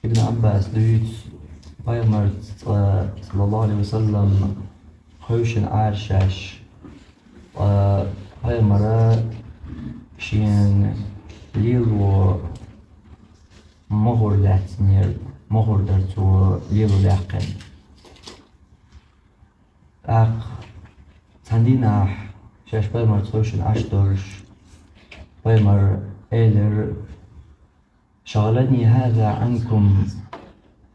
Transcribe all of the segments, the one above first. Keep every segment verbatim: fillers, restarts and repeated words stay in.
Ибн Ӏаббаса дуьйцу, пайхамарца цкъа, саллаллаху Ӏалайхи ва саллам, хевшина Ӏаьржа шаьш, ткъа пайхамара шена лело мухӀар лаьцнера, мухӀар дара цо лело даьккхина. ТӀаккха цхьана дийнахь шаьш пайхамарца хевшина Ӏаш долуш, пайхамара элира: «ШагӀалани хӀаза Ӏанкум»,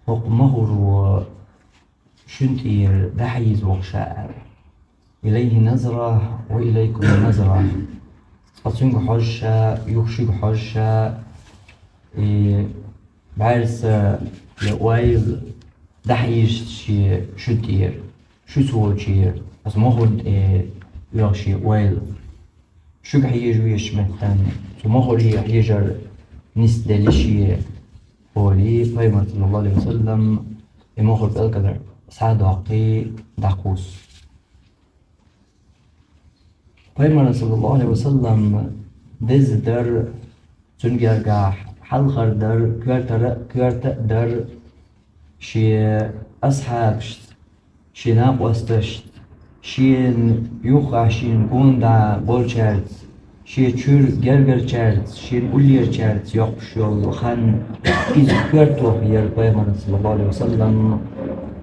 хӀокху мухӀаро шуна тӀера дӀахьийза воккхуш, аьлла. «Илайхи назра ва илайкум назра». Цкъа цуьнга хьожуш, юха шуьга хьожуш, и бӀаьрса я ойла дӀахьийза шен шуьца тӀера, шуьца волчу тӀера, аса мухӀарна тӀе оьхуш шен ойла. Шуьга хьежа везачу меттана цу мухӀаре хьежар нисделла шен, олий, пайхамар, саллаллаху Ӏалайхи ва саллам, и мухӀар пӀелгара схьа а доккхий, дӀакхуссу. Пайхамаран, саллаллаху Ӏалайхи ва саллам, деза дар, цуьнан гергахь хьалхара дар, коьртара а, коьрта а дар, шен асхьабашца, шен накъосташца, шена юххехь шена гонаха болчаьрца, шен чуьра гергарчаьрца, шена уллерачаьрца йоккхуш йолу хан, иза коьртох яра пайхамаран, саллаллаху Ӏалайхи ва саллам,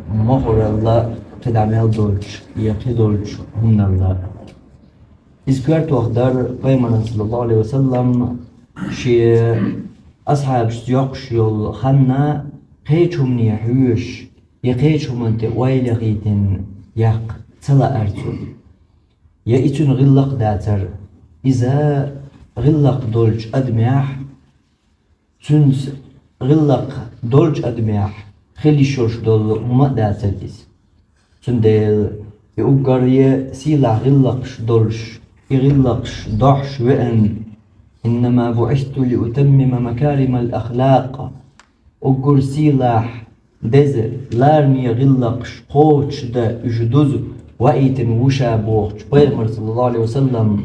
мухӀаралла, кхидӀа мел долчу я кхидолчу хӀуманалла. Иза коьртох дара пайхамаран, саллаллаху Ӏалайхи ва саллам, шен асхьабашца йоккхуш йолу хан кхечу хӀумане хьоьжуш, я кхечу хӀуманна тӀе ойла яхийтина яккха ца лаьара цунна. Я и цуьнан гӀиллакх дацара. Иза гӀиллакх долчу адамехь, цуьнца гӀиллакх долчу адамехь хила йиш йолуш долу хӀума а дацара иза. Цундела и уггаре сийлахь гӀиллакхаш долуш, и гӀиллакхаш дохьуш веана: «Иннама буӀисту лиутаммима макаримал ахлакъ». Уггар сийлахь, деза, лараме гӀиллакхаш кхочушдан, уьш дуза ваийтина ву ша бохучу пайхамар, саллаллаху Ӏалайхи ва саллам,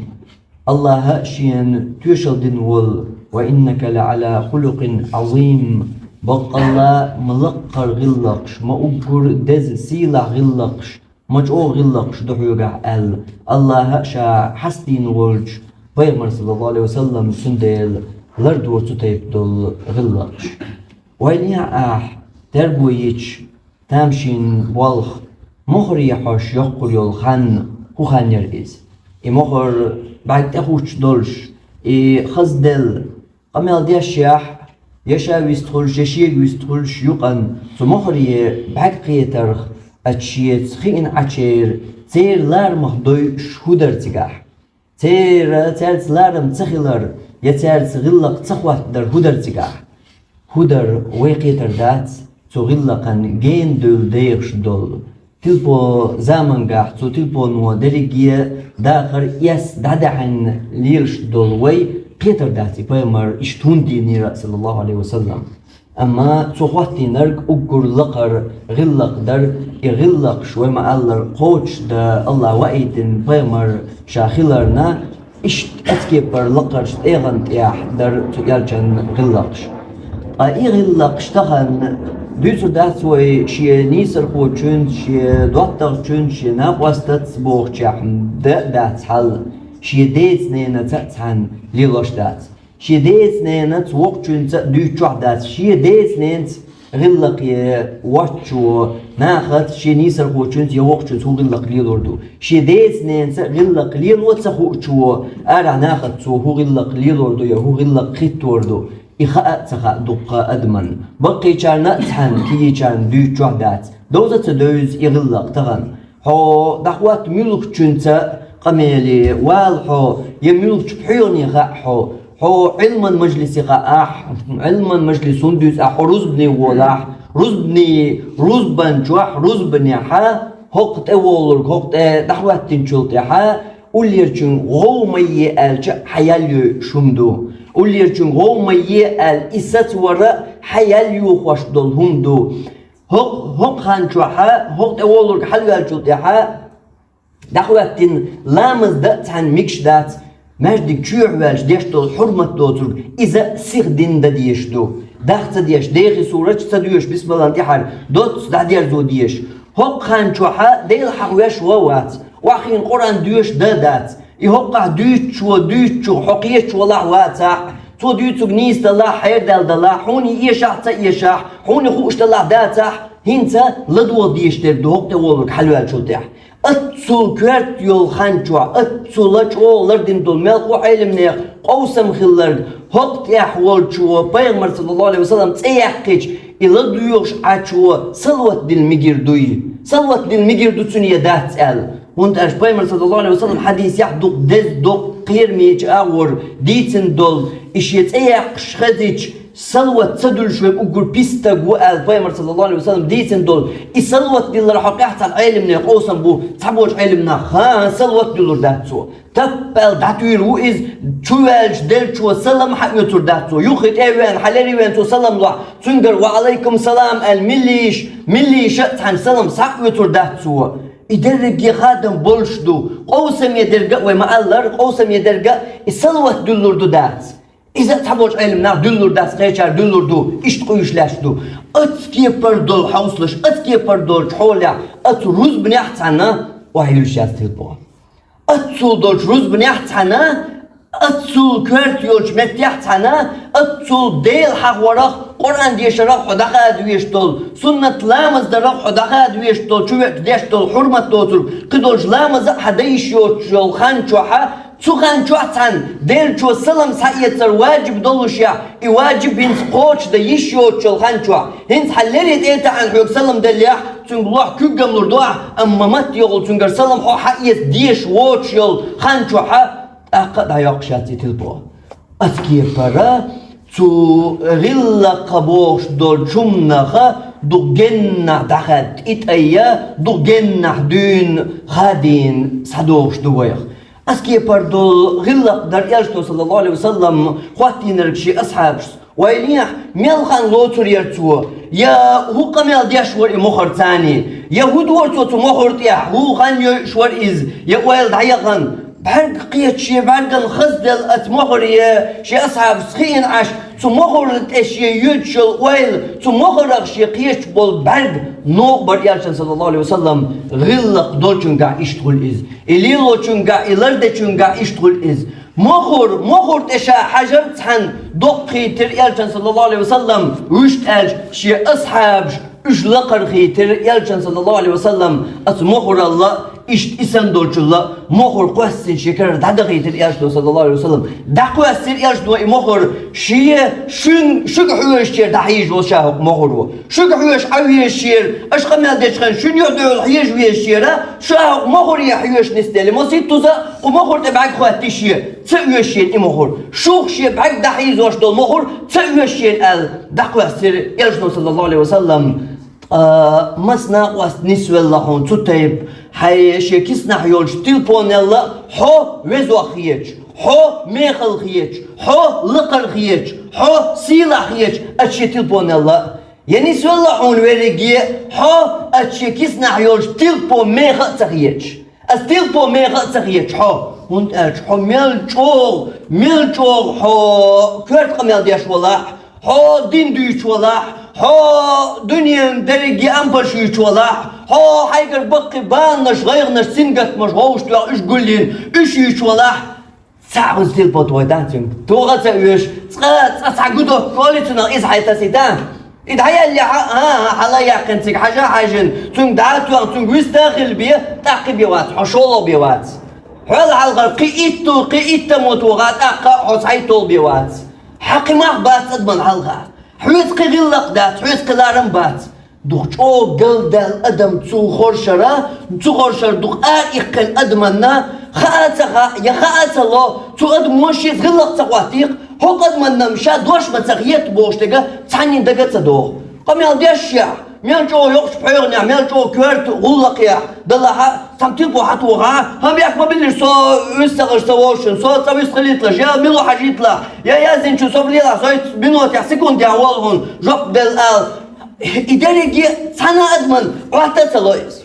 Аллаха а шена тоьшалла дина волу: «Ва иннака ла Ӏала хулукъин Ӏазим». Баккъалла, ма лаккхара гӀиллакхаш, ма уггар деза, сийлахь гӀиллакхаш, ма чӀогӀа гӀиллакхаш ду хьоьгахь аьлла, Аллаха а ша хьастийна волчу пайхамар, саллаллаху Ӏалайхи ва саллам, цундела лардо цу тайпа долу гӀиллакхаш. Вайнеха ахь терго йича, тамашийна болх, мухӀаре хьожуш йоккхур йолу хан, хӀун хан яра иза? И мухӀар бӀаьрг тӀехуттуш долуш, и хазделла, къамел дешшехь, я ша вистхуьлуш, я шега вистхуьлуш юкъана цу мухӀаре бӀаьрг кхетарх, ацу шеца хиъна Ӏачеран, церан ларамах дойуш хӀун дара цигахь? Церан, цаьрца ларам ца хилар, я цаьрца гӀиллакх ца хӀоттадар хӀун дара цигахь? ХӀун дара, вай кхетар дац, цу гӀиллакхан гена девлла дехаш долу. Тилпо замангахь цу тилпоно дерриге дахар эс дӀадаьхьина лелаш долу вай кхетар дац, и пайхамар иштта хӀунда дийнера, саллаллаху Ӏалайхи ва саллам. Амма цо хӀоттийнарг уггар лакхара гӀиллакх дара, и гӀиллакхаш, вай ма-аллара, кхочушдан Аллаха ваийтина пайхамар ша хиларна, иштта эцкепара лакхарчу тӀегӀан тӀехь дара цу элчан гӀиллакхаш. Ткъа и гӀиллакхаш тахана дуьйцур дац вай шен нийсархочуьнца, шен доттагӀчуьнца, шен накъостаца бохучехь дан а дац хьал, шен деца-ненаца а цхьаьна лелош дац. Шен деца-ненаца воккхачуьнца а дуьйцучохь дац, шен деца-ненаца гӀиллакхе воцчо нахаца шен нийсархочуьнца я воккхачуьнца хӀун гӀиллакх лелор ду. Шен деца-ненаца гӀиллакх лело ца хуучо, арахь нахаца цо хӀун гӀиллакх лелор ду я хӀун гӀиллакх хӀиттор ду, и хаа а ца хаьа дуккха адаман. Баккхийчарна а цхьаьна, кегийчарна дуьйцучохь дац. Довза а ца девза и гӀиллакх тахана. Хьо дӀахӀотта муьлххачуьнца къамеле вала хьо, я муьлххачу пхьоьгӀане хаьа хьо, хьо Ӏилман мажлисе хаьа ахь, Ӏилман мажлис хӀунда дуьйцу ахь, хьо рузбане волахь, рузбане, рузбан чохь, рузбанехьа, хӀокху тӀе волург, хӀокху тӀе дӀахӀоьттинчул тӀаьхьа, уллерчуьнга гӀовгӀа ма е аьлча, хьан ял йойуш хӀума ду. Уллерчуьнга гӀовгӀа ма е аьлла, и сацавар а хьан ял йохош долу хӀума ду. ХӀокху, хӀокху хан чохьа, хӀокху тӀе волург хьалаваьллачул тӀаьхьа, дӀахӀоьттина ламаз дан а цхьаьна мегаш дац, маьждиг чоьхьа ваьлча деш долу хьурмат доцург, иза сиха дина дан дезаш ду. Дах ца деш, Дехи сурат ца доьшуш, бисмиллан тӀехьара доцца дӀадерзо дезаш. ХӀокху хан чохь Дела хьахавеш ван вац, охьахиъна Къуръан доьшуш дан дац. И хӀокхахь дуьйцучо дуьйцучух хьо кхеташ валахь вацахь, цо дуьйцург нийса далахь, хьердаьлла далахь, хьуна и эшахь ца эшахь, хьуна и хууш далахь дацахь, хӀинца ладогӀа дезаш дерг ду хӀокху тӀе волург хьалаваьллачул тӀаьхьа. Оццул коьрта йолу хан чохь, оццул чӀогӀа лардина долу мелхо Ӏеламнехан къовсам хилларг, хӀокху тӀехь волчо, Пайхамар, саллаллаху Ӏалайхи ва саллам, цӀе яьккхича, и ладоьгӀуш Ӏачо салават дилла мегар дуй? Салават дилла мегар ду цуьнан я дац аьлла. ХӀунда аьлча Пайхамар, саллаллаху Ӏалайхи ва саллам, хьадисехь дукха деза, дукха кхерамечу агӀор дийцина долу, и шен цӀе яьккхаш хезича, салават ца дуьллуш верг уггар пис стаг ву аьлла, Пайхамар, саллаллаху Ӏалайхи ва саллам, дийцина долу. И салават диллар хьо къехь цхьана Ӏеламнехан къовсам бу, цхьаболчу Ӏеламнаха: «ХӀан, салават дуьллур дац цо». Таппа аьлла дӀатуьйр ву иза, чу ваьлча деллачо салам хьаоьцур дац цо. Юххе тӀе а веана, хьалере а веана цо салам лохь, цуьнгара «Ва Ӏалайкум салам» аьлла, милла йиш, милла йиш а цхьаьна салам схьа а оьцур дац цо. И дерриге хадам болуш ду. Къовсаме дерг а вай ма-аллара, къовсаме дерг а и салават дуьллур ду дац. Иза а цхьаболчу Ӏеламнаха дуьллур дац, кхечара дуьллур ду, иштта къуьйсуш лаьтташ ду. Оцу кепара долу хьовсалаш, оцу кепара долчу хьолехь, оцу рузбанехь цхьаьна охьаюьллуш яц тилпо. Оццул долчу рузбанехь цхьаьна, оццул коьрта йолчу меттехь цхьаьна, оццул Дела хьахорах, Къуръан дешарах хьо дӀахада везаш долу, суннат ламаз дарах хьо дӀахада везаш долу, чу веъча деш долу хьурмат доцург, кхидолчу ламаза а хьан дан йиш йоцуш йолу хан чохь, цу хан чохь цхьаьна деллачо салам схьаэцар ваджиб доллушехь, и ваджиб хӀинца кхочушдан йиш йоцуш йолу хан чохь, хӀинца хьан леррина тӀе а таьӀна хьоьга салам деллехь, цуьнга лохь куьг а лур ду ахь, амма матта йогӀу цуьнгара салам хьо схьаэца дезаш воцуш йолу хан чохь тӀаккха а дӀайоккхуш яц и тилпо. Оцу кепара цу гӀиллакх бохуш долчу хӀуманах дукха геннахь дӀахаьдда, и тӀе а дукха геннахь дуьйна хадийна схьадогӀуш ду вайх. Оцу кепара долу гӀиллакх дара Элчано, саллаллаху Ӏалайхи ва саллам, хӀоттийнарг шен асхьабашца. Вай лехь, мел хан лоцур яра цо, я хӀун къамел деш вара и мохар царний, я хӀун дора цо цу мохар тӀехь, хӀун хан йойуш вара иза, я ойла дӀаяхана. БӀаьрг кхеташ, шен бӀаьргана хазделла оцу мохаре, шен асхьабашца хиъна Ӏаш, цу мохар тӀе шен йоьдуш йолу ойла, цу мохарах шен кхеташ болу бӀаьрг новкъа бара Элчан, саллаллаху Ӏалайхи ва саллам, гӀиллакх долчуьнгахь иштта хуьлу иза. И лелочуьнгахь, и лардечуьнгахь иштта хуьлу иза. Мохур, мохур тӀе ша хьажар цхьаьна доккха хийтира Элчан, саллаллаху Ӏалайхи ва саллам, вуьшта аьлча, шен асхьабаш уьш лакхара хийтира Элчан, саллаллаху Ӏалайхи ва саллам, оцу мохуралла, иштта и санна долчулла, мохур кхоьссина шен карара дӀадахийтира Элчано, саллаллаху Ӏалайхи ва саллам. ДӀакхоьссира Элчано и мохур, шен, шуьн, шуьга хьоьжучера дӀахьийжа волу ша хӀокху мохуро. Шуьга хьоьжуш Ӏан везаш яра, аша къамел дечу хенахь шуьнан юьхь дуьхьал хьежа везаш яра, ша хӀокху мохуре хьоьжуш нисделла. Масийтта туза кху мохур тӀе бӀаьрг хӀоьттина шен, ца оьшу шена и мохур. Шух шен бӀаьрг дӀахьийзош долу мохур ца оьшу шена аьлла, дӀакхоьссира Элчано, саллаллаху Ӏалайхи ва саллам. Ткъа маса накъост нисвелла хьуна цу тайпа, хьайн шен киснахь йолчу тилпонелла хьо везох хеташ, хьо мехала хеташ, хьо лакхара хеташ, хьо сийлахь хеташ, оцу шен тилпонелла. Я нисвелла хьуна верриге, хьо оцу шен киснахь йолчу тилпо меха а ца хеташ. Ас тилпо меха а ца хеташ хьо, хӀунда аьлча хьо мел чӀогӀа, мел чӀогӀа хьо коьрта къамел деш валахь, хьо дин дуьйцуш валахь, хьо дуьненан дерриге ампаш юьйцуш валахь, хьо хьайгара баккхий баланаш, гӀайгӀанаш, сингаттамаш, вовшахтоьхна уьш гулйина, уьш юьйцуш валахь, цхьаъ хӀинца тилпо тохуьйту цуьнга. Тоха а ца оьшу, цкъа, цкъа цхьа гудок олий цунах, иза хьайн тасийта. И дӀаяьллехь а, хьан, хьан, хьала яьккхина цига хьажа а хьаьжжина, цуьнга дӀа а тоьхна, цуьнга вист а хилла бен, тӀаккха кхин бен вац, хьо шолгӀа бен вац. Хьол хьалхара кхин итту, кхин иттаммо тоха, тӀаккха хьо цхьайтталгӀа бен вац. Хьан кхин мах бац адаман хьалха. Хьоьца кхин гӀиллакх дац, хьоьца кхин ларам бац. Дукха чӀогӀа галдаьлла адам цу хоршара, цу хоршара дукха ара иккхина адаманна, хаа а ца хаьа, я хаа а ца ло, цу адамо шеца гӀиллакх ца хӀоттийкх, хӀокху адаманна ша дош ма ца хета бохуш дерг цхьаннен дага а ца догӀу. Къамел дешшехь, мел чӀогӀа йоккхачу пхьоьгӀанехь, мел чӀогӀа коьрта гӀуллакхехь далахь а, цхьана тилпо хьан тохахь, хӀан, бехк ма биллира, со вуьстагӀаш ца волуш, со цӀа вуьстхилийталаш, я мила хьажийталахь, я яздинчу собар лелахь, со итт минотехь, секундехь волу хьуна, жоп делла ала. И дерриге цхьана а адаман Ӏотта а ца ло иза.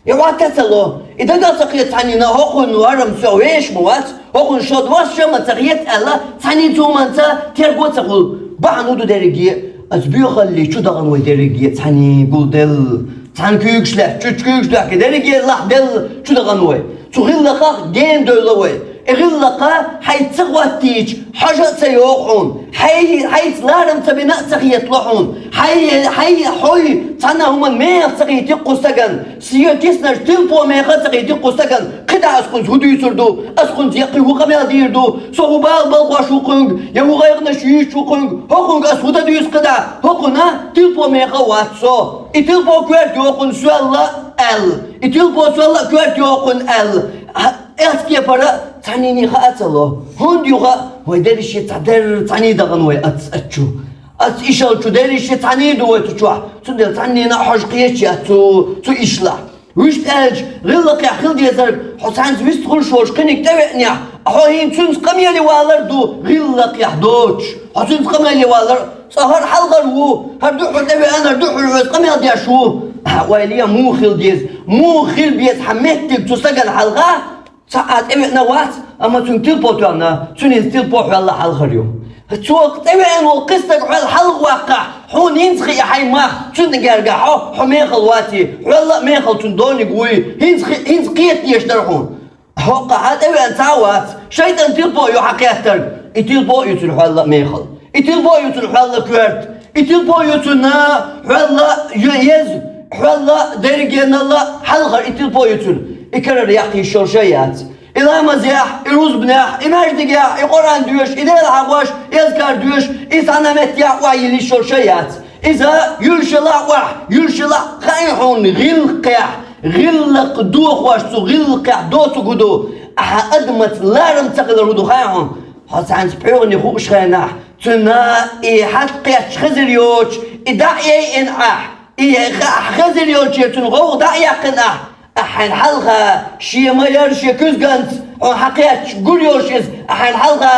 И Ӏотта а ца ло. И дага а ца хета цхьаннена, хӀокхуьнан варам со вешан ма вац, хӀокхуьнан шод вац, ша ма ца хета аьлла, цхьаннен цу хӀуманца терго а ца хуьлу. Бахьана хӀун ду дерриге? Ас боьхалли чу дахана вай дерриге цхьаьний гулделла. Цхьана куьйгаш лаьцна, чу куьйгаш лаьцна, дерриге лахделла чу дахана вай. Цу гӀиллакхах гена девлла вай. И гӀиллакх хьайца ца хӀоттийча, хьожа а ца йогӀу хьуна. Хьай, хьайца ларам ца бина а ца хеталу хьуна. Хьай, хьай, хьой цхьана хӀуманна мехах ца хетий кху стагана. Шен киснаш тилпо меха а ца хетий кху стагана. КхидӀа ас хӀанз хӀу дуьйцур ду? Ас хӀанз я кхин хӀу къамел дийр ду? Со хӀу бала балхош ву кхуьнга, я хӀу гӀайгӀанаш юьйцуш ву кхуьнга? ХӀо хӀунга ас хӀу дан дуьйцу кхидӀа? ХӀо хӀуна тилпо меха а вац со. И тилпо коьрта йогӀу хьуна соьлла аьлла. И тилпо соьлла а коьрта йогӀу хьуна аьлла. Хьа, эцкепара цхьаннене хаа ца ло. ХӀунда юха вай дерриге цхьа дерра цхьаьний дахана вай ац, ац чу. Ац ишал чу дерриге цхьаьний ду вай цу чохь. Цундела цхьаннена а хьожа кхеташ яц цу, цу ишлахь. Вуьшта аьлча, гӀиллакхехь хила дезарг, хьо цхьаьнца вистхуьлуш волчу кхиниг тӀевеанехь, хьо хӀинца цуьнца къамеле валар а ду, гӀиллакхехь доцуш. Хьо цуьнца къамеле валар, цкъа хӀара хьалхара ву, хӀара дуьххьара тӀевеана, хӀара дуьххьара веза къамел деш ву. Ойла е, муха хила деза, муха хила беза хьан меттиг цу стагана хьалха? Цхьа а тӀевеана вац, амма цуьнга тилпо тоьхна, цуьнан иза тилпо хьоьлла хьалхара ю. Цо тӀевеана волу кхин стаг хьоьлла хьалха ваккхахь, хьуна хӀинца хии хьайн мах, цуьнан гергахь хьо, хьо мехала ваций, хьоьлла а мехала цуьнан дониг вуй, хӀинца хи-, хӀинца кхета дезаш дара хьуна. ХӀокху хьан тӀевеана цхьа а вац, шайтӀан тилпо ю хьан кхеттарг, и тилпо а ю цуьнан хьоьлла а мехала. И тилпо а ю цуьнан хьоьлла коьрта. И тилпо а ю цуьнан хьоьлла ю-, еза, хьоьлла дерригенал а хьалхара и тилпо а ю цуьнан. И карара яккха йиш йолуш а яц. И ламазехь, и рузбанехь, и маьждигехь, и Къуръан доьшу, и Дела хьахош, и азкар доьшу, и цхьана меттехь охьайилла йиш йолуш а яц. Иза юьллуш елахь охьа, юьллуш елахь, хаьий хьуна гӀиллакхехь, гӀиллакх дохош цу гӀиллакхехь доцург хӀу ду, ахьа адамаца ларам ца хилар хӀу ду хаьий хьуна? Хьо цхьаьнца пхьоьгӀане хууш хенахь, цуьнан и хьатта кхетташ хезар йоцуш, и дӀа а яйина ахь, и ха-, хезар йолчеран цуьнан гӀовгӀа дӀа а яьккхина ахь, ахь хьайна хьалха шен ма-ярра шен куьзганца хьуна хьан кхетташ гур йолуш иза, ахь хьайна хьалха,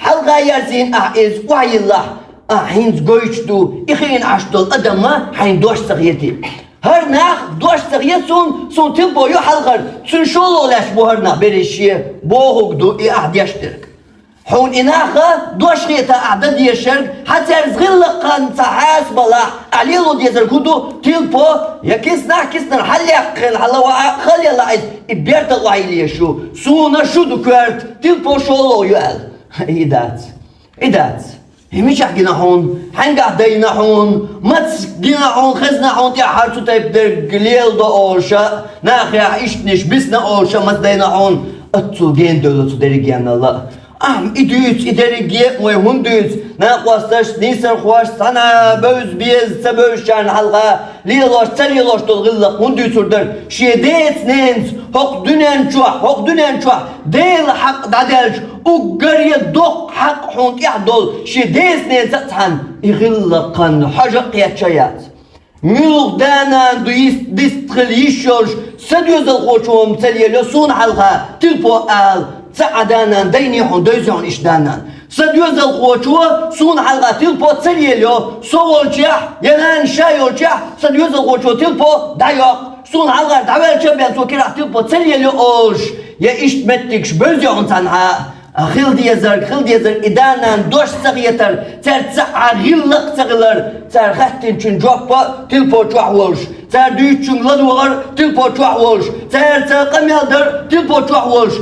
хьалха ерзийна ахь иза охьайиллахь, ахь хӀинца гойтуш ду, и хиъна Ӏаш долу адам ма хьайна дош ца хетий. ХӀара нах дош ца хета суна, суна тилпо ю хьалхара, цуьнан шолгӀа лаьтташ бу хӀара нах берриш шен бохург ду и ахь деш дерг. Хьуна и наха дош хета ахь дан дезарг, хьан цаьрца гӀиллакхан ца хьасабалахь, ахь лело дезарг хӀун ду, тилпо я киснахь, киснара хьалаяккхина хьала ваӀа, хала елла иза, и бертал охьайилла езаш ю. Суна шу ду коьрта, тилпо шолгӀа ю аьлла. И дац. И дац. И мичахь гина хьуна, хьаьнгахь дайна хьуна, маца гина хьуна, хезна хьуна тӀехь хӀара цу тайпа дерг леладо олуша, нахехь ишттанаш бисна олуша маца дайна хьуна, оццул гена девлла цу дерригенал а. Ахьа и дуьйцу, и дерриге а вай хӀунда дуьйцу? Накъосташца, нийсархошца цхьана бевза беза ца бевзачарна хьалха лелош, ца лелош долу гӀиллакх хӀунда дуьйцур дара? Шен деца-ненаца хӀокху дуьнен чохь, хӀокху дуьнен чохь Делан хьакъ дӀадаьлча, уггаре доккха хьакъ хьуна тӀехь долу шен деца-ненаца а цхьаьна и гӀиллакхан хьожа а кхетта яц. Муьлха да-нана ду йист-, дистхила йиш йолуш, сан доьзалхочо-м ца лелайо суна хьалха тилпо ала, ца а да-нана дайне хьуна, девза хьуна иштта да-нана. Сан доьзалхочо суна хьалха тилпо ца лелайо, со волчехь, я нана ша йолчехь, сан доьзалхочо тилпо дӀайоккху, суна хьалхара дӀаваьлча а бен цо кирахь тилпо ца лелайо олуш, я иштта меттигаш бевза хьуна цхьаьна хьан. А хила дезарг, хила дезарг и да-нана дош ца хетар, цаьрца цхьа а гӀиллакх ца хилар, цара хаьттинчун жоп а тилпо чохь волуш, цара дуьйцучуьнга ладогӀар тилпо чохь волуш, цаьрца къамел дар тилпо чохь волуш.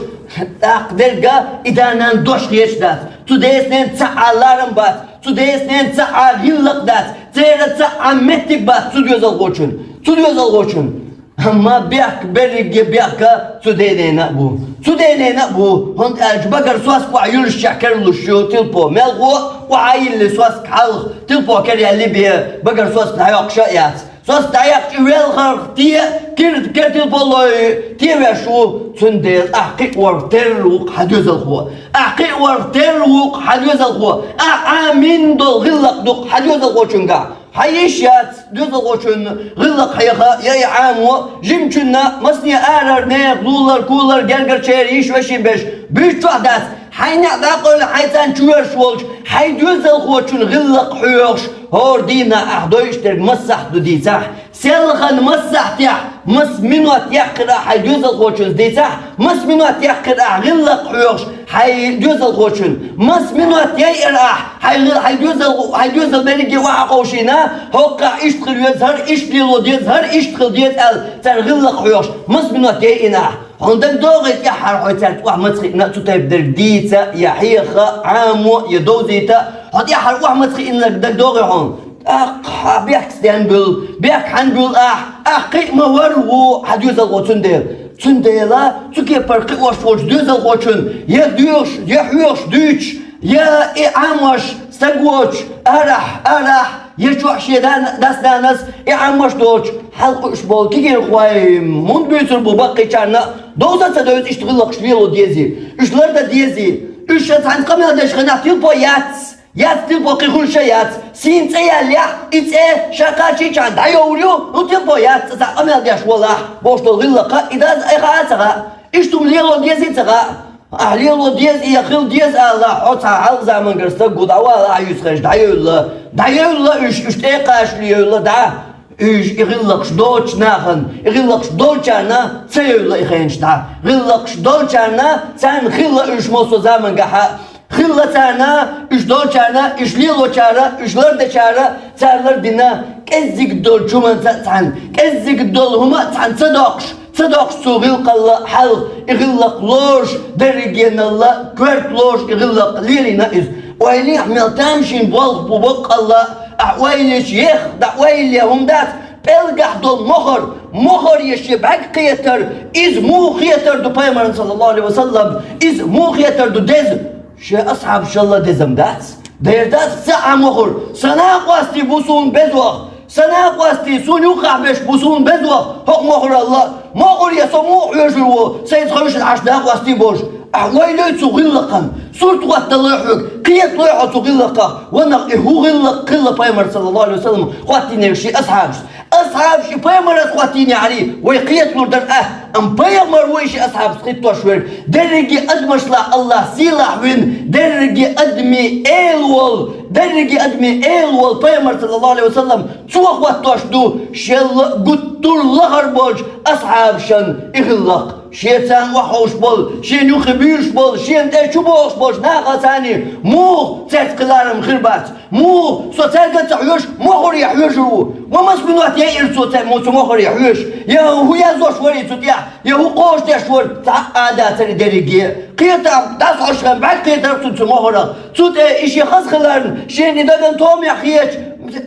ТӀаккха дерга и да-нана дош хеташ дац, цу деца-ненаца цхьа а ларам бац, цу деца-ненаца цхьа а гӀиллакх дац, церан цхьа а меттиг бац цу доьзалхочун, цу доьзалхочун. Амма бехк берриге бехк цу денена а бу. Цу денена а бу, хӀунда аьлча багара соска охьа юьллушехь керлуш ю тилпо. Мелхо а охьа а йилли соска хьалха, тилпо кера яьлли бен, багара соска дӀайоккхуш а яц. Соска дӀаяккхича и велхарх те, кира, кера тилпо лой, те веш ву, цундела ахь кхиорх терра ву-кх хьан доьзалхо. Ахь кхиорх терра ву-кх хьан доьзалхо. Ахь Ӏамийна долу гӀиллакх ду-кх хьан доьзалхочуьнгахь. Хьан йиш яц доьзалхочун гӀиллакх хьеха, я и Ӏамо, жимачунна, масане арара нехан лулара, кулара, гергарчеран йиш-вешин берш буьйцучохь дац. Хьайн неӀ дӀакъевлла хьайн цӀарна чу воьрзуш волчу хьайн доьзалхочун гӀиллакх хьоьхуш, хӀора дийнахь ахь дойуш дерг массаьхьа ду дийцахь, селхана массаьхьтехь, масса минот яьккхира ахь хьайн доьзалхочунца дийцахь, масса минот яьккхира ахь гӀиллакх хьоьхуш, хьай доьзалхочун. Масса минот яйира ахь, хьай, хьай доьзал, хьай доьзал берриге охьа а кховшийна, хӀокхахь иштта хила веза хӀара, иштта лело деза хӀара, иштта хила деза аьлла, цара гӀиллакх хьоьхуш, масса минот яйина ахь. Хьуна дагадогӀий тӀаьххьара хьо цаьрца охьа маца хиъна цу тайпа дерг дийца, я хьеха, Ӏамо, я довзийта, хьо тӀаьххьара охьа маца хиъна дагадогӀий хьуна? ТӀаккха хьан бехк стен буьллу, бехк хьан буьллу ахь, ахь кхиъ ма вара ву хьан доьзалхо цундела. Цундела цу кепара кхиош волчу доьзалхочун я доьхуш, я хьоьхуш дуьйцуш, я и Ӏамош стаг воцуш, арахь, арахь, я чохь шен дас-нанас и Ӏамош доцуш, хьалакхуьуш болу кегийрхой муьлш буьйцур бу баккхийчарна, довза а ца довза иштта гӀиллакхаш лело дезий, уьш лардан дезий, уьш ша цхьаьна къамел деш хенахь тилпо яц. Яц тилпо кхин хуьлуш а яц, сийна цӀе яьллехь, и цӀе ша кхачийчхьана дӀайовр ю, ну тилпо яц цӀа цхьаъ къамел деш волахь, бохуш долу гӀиллакх, и даза айхьа а ца хаьа, иштта хӀума лело дезий а ца хаьа. Ахь лело деза я хила деза алахь, хьо цхьа хьалха замангара стаг ву дӀавала ахь юьсу хенаш дӀайевлла, дӀайевлла уьш, уьш тӀекхачале евлла дӀа, уьш и гӀиллакхаш доцучу нахана, и гӀиллакхаш долчарна ца евлла и хенаш дӀа, гӀиллакхаш долчарна царна хилла уьш массо замангахьа, хилла царна, уьш долчарна, уьш лелочара, уьш лардечара, цара лардина, кӀеззиг долчу хӀуманца а цхьаьна, кӀеззиг долу хӀума а цхьаьна ца доккхуш, ца доккхуш цу гӀиллакхалла хьалха, и гӀиллакх лоруш, дерригеналла, коьрта лоруш и гӀиллакх лелийна иза. Ойла йехьа мел тамашийна болх бу баккъалла, ахь ойла йича еха, дӀа ойла е хӀума дац, пӀелгахь долу мохар, мохар я шен бӀаьрг кхетар, иза муха кхетар ду пайхамарна, саллаллаху Ӏалайхи ва саллам, иза муха кхетар ду деза? Шен асхьабашалла деза-м дац. Дера дац ца Ӏа мохур. Сан накъостий бу суна безох. Сан накъостий, суна юккъахь берш бу суна безох. ХӀокху мохуралла. Мохур я со муха хьоьжур ву, сайца хевшина Ӏаш накъостий болуш? Ахь ойла йой цу гӀиллакхан. Сурт хӀотталой хьоьга. Кхеталой хьо цу гӀиллакхах. Ванах и хӀун гӀиллакх хилла пайхамар, саллаллаху Ӏалайхи ва саллам, хӀоттийнарг шен асхьабашца. Асхьабаш и пайхамарас хӀоттийнехьарий, вай кхеталур дара ахь, амма пайхамар ву и ши асхьабашца хӀиттош верг. Дерриге адамашла Аллах сийлахь вина, дерриге адамийн эла волу, дерриге адамийн эла волу пайхамар, саллаллаху Ӏалайхи ва саллам, цо хӀоттош ду шел гуттар а лахара болчу асхьабашна и гӀиллакх. Шен царна охьаховш болу, шена юххе буьйлуш болу, шена тӀе чубохуш болчу нахаца царний муха цаьрца кхин ларам хир бац? Муха со цаьрга а ца хьоьжуш, мохуре хьоьжур ву? Ва масса минот яйира цо цаьрга цу мохуре хьоьжуш? Я хӀун язъеш вара цу тӀехь, я хӀун кхочушдеш вара, цхьа а дацара и дерриге. Кхетам, дӀасахьош хен бӀаьрг кхетара цунна цу мохурах. Цу тӀе и шен хаза хиларна, шена и дагна томехь хеташ,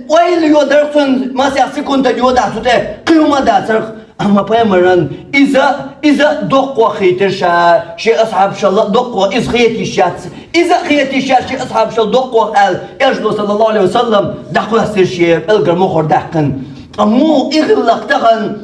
ойла йо дара цунна, масех секундана йодахь цу тӀе, кхин хӀума а дацара. Амма пайхамаран иза, иза доккхох хийтира ша, шен асхьабашалла доккхох иза хетийш яц. Иза а хетийш яц шен асхьабашалла доккхох аьлла, Элчано, саллаллаху Ӏалайхи ва саллам, дӀакхоьссира шен пӀелгара мохур даьккхина. Амма муха и гӀиллакх тахана,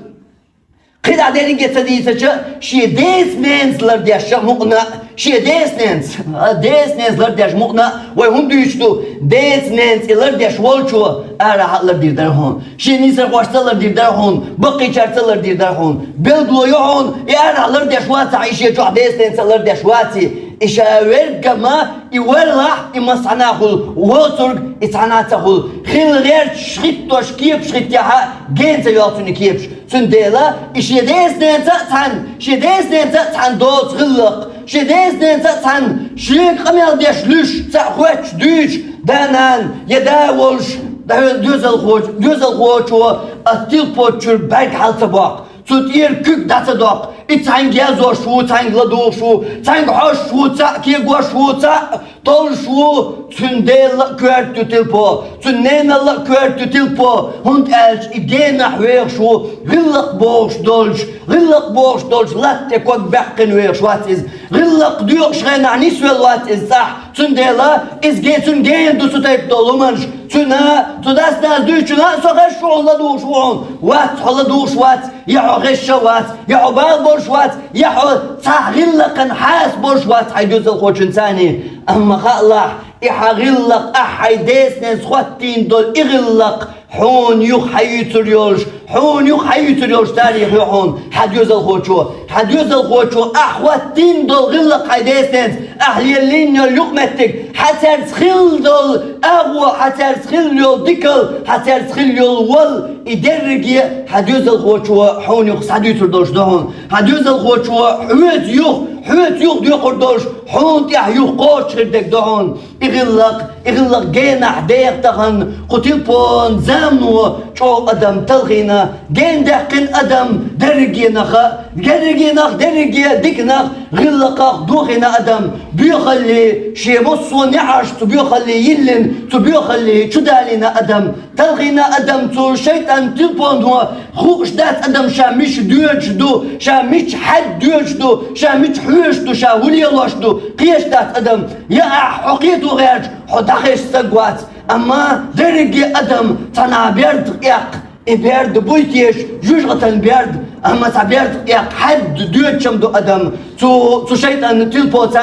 кхидӀа дерриге ца дийцича, шен деца-ненаца лардеш мукъана, шен деца-ненаца, а, деца-ненаца лардеш мукъана, вай хӀунда дуьйцуш ду, деца-ненаца и лардеш волчо арахьа а лардийр дара хьуна. Шен нийсархошца а лардийр дара хьуна, баккхийчарца а лардийр дара хьуна. Билгало ю хьуна, и арахь лардеш вацахь, и шен чохь деца-ненаца лардеш вацахь, и ша верг а ма, и варлахь, и массанхьа хуьлу, воцург и цхьанхьа ца хуьлу. Хила гӀерташ хӀиттош кепаш хӀиттехь а, гена ца йоьллу цуьнан и кепаш. Цундела и шен деца-ненаца а цхьаьна, шен деца-ненаца а цхьаьна доцу гӀиллакх, шен деца-ненаца а цхьаьна шега къамел деш луьйш, цхьаъ хоьттуш дуьйцуш, да-нана, я да волуш, да доьзалхочо, доьзалхочо а тилпочуьра бӀаьрг хьала ца боккху, цу тӀера куьг дӀа ца доккху, и цхьаьнга язъеш ву, цхьаьнга ладугӀуш ву, цхьаьнга хьожуш ву, цхьаъ кегош ву, цхьаъ толлуш ву, цуьнан делла а коьрта ю тилпо, цуьнан неналла а коьрта ю тилпо, хӀунда аьлча и генахь вехаш ву, гӀиллакх бохуш долчу, гӀиллакх бохуш долчу латта тӀе ког баьккхина вехаш вац иза. ГӀиллакх доькъуш хенахь нисвелла вац иза цӀахь, цундела иза ге-, цуьнан гена ду цу тайпа долу хӀуманаш. Цуьнан, цу дас-нанас дуьйцучунна а со хезаш ву хьуна, ладугӀуш ву хьуна. Вац, хьо ладугӀуш вац, я хьо хезаш а вац, я хьо бала болуш вац, я хьо цхьа гӀиллакхан хьаса болуш вац хьайн доьзалхочуьнца цхьаьна. Амма хаалахь, и хьан гӀиллакх, ахь хьайн деца-ненаца хӀоттийна долу и гӀиллакх хьуна юха хьан юьйцур йолуш, хьуна юха хьан юьйцур йолуш тарих ю хьуна, хьан доьзалхочо. Хьан доьзалхочо ахь хӀоттийна долу гӀиллакх, хьайн деца-ненаца ахь лелийна йолу юкъаметтиг, хьан цаьрца хилла долу агӀо, хьан цаьрца хилла йолу дикал, хьан цаьрца хилла йолу вал, и дерриге хьан доьзалхочо хьуна юха схьадуьйцур долуш ду хьуна. Хьан доьзалхочо хьоьца юха хьоьца юхадоаккхур долуш, хьуна тӀехь юха кхочуш хир дерг ду хьуна. И гӀиллакх, и гӀиллакх генахь деха тахана, кху телефонан замано чӀогӀа адам талхийна, ген даьккхина адам дерриге наха, дерриге нах, дерриге дика нах, гӀиллакхах дохийна адам, боьхалле, шен массо а неӀарш цу боьхалле йиллина, цу боьхалле чу далийна адам, талхийна адам цу шайтӀан телефоно. Хууш дац адам ша мича доьдуш ду, ша мича хьаьдда доьдуш ду, ша мича хьоьжуш ду, ша хӀун лелош ду, кхеташ дац адам. Я ахь хьо кхето гӀерташ, хьо дӀахезаш стаг вац. Амма дерриге адам цхьана берда эккха, и берда буй теша, жуьжгӀатан берда, амма цхьа берда эккха хьаьдда доьдуш-м ду адам цу, цу шайтӀан телефонца,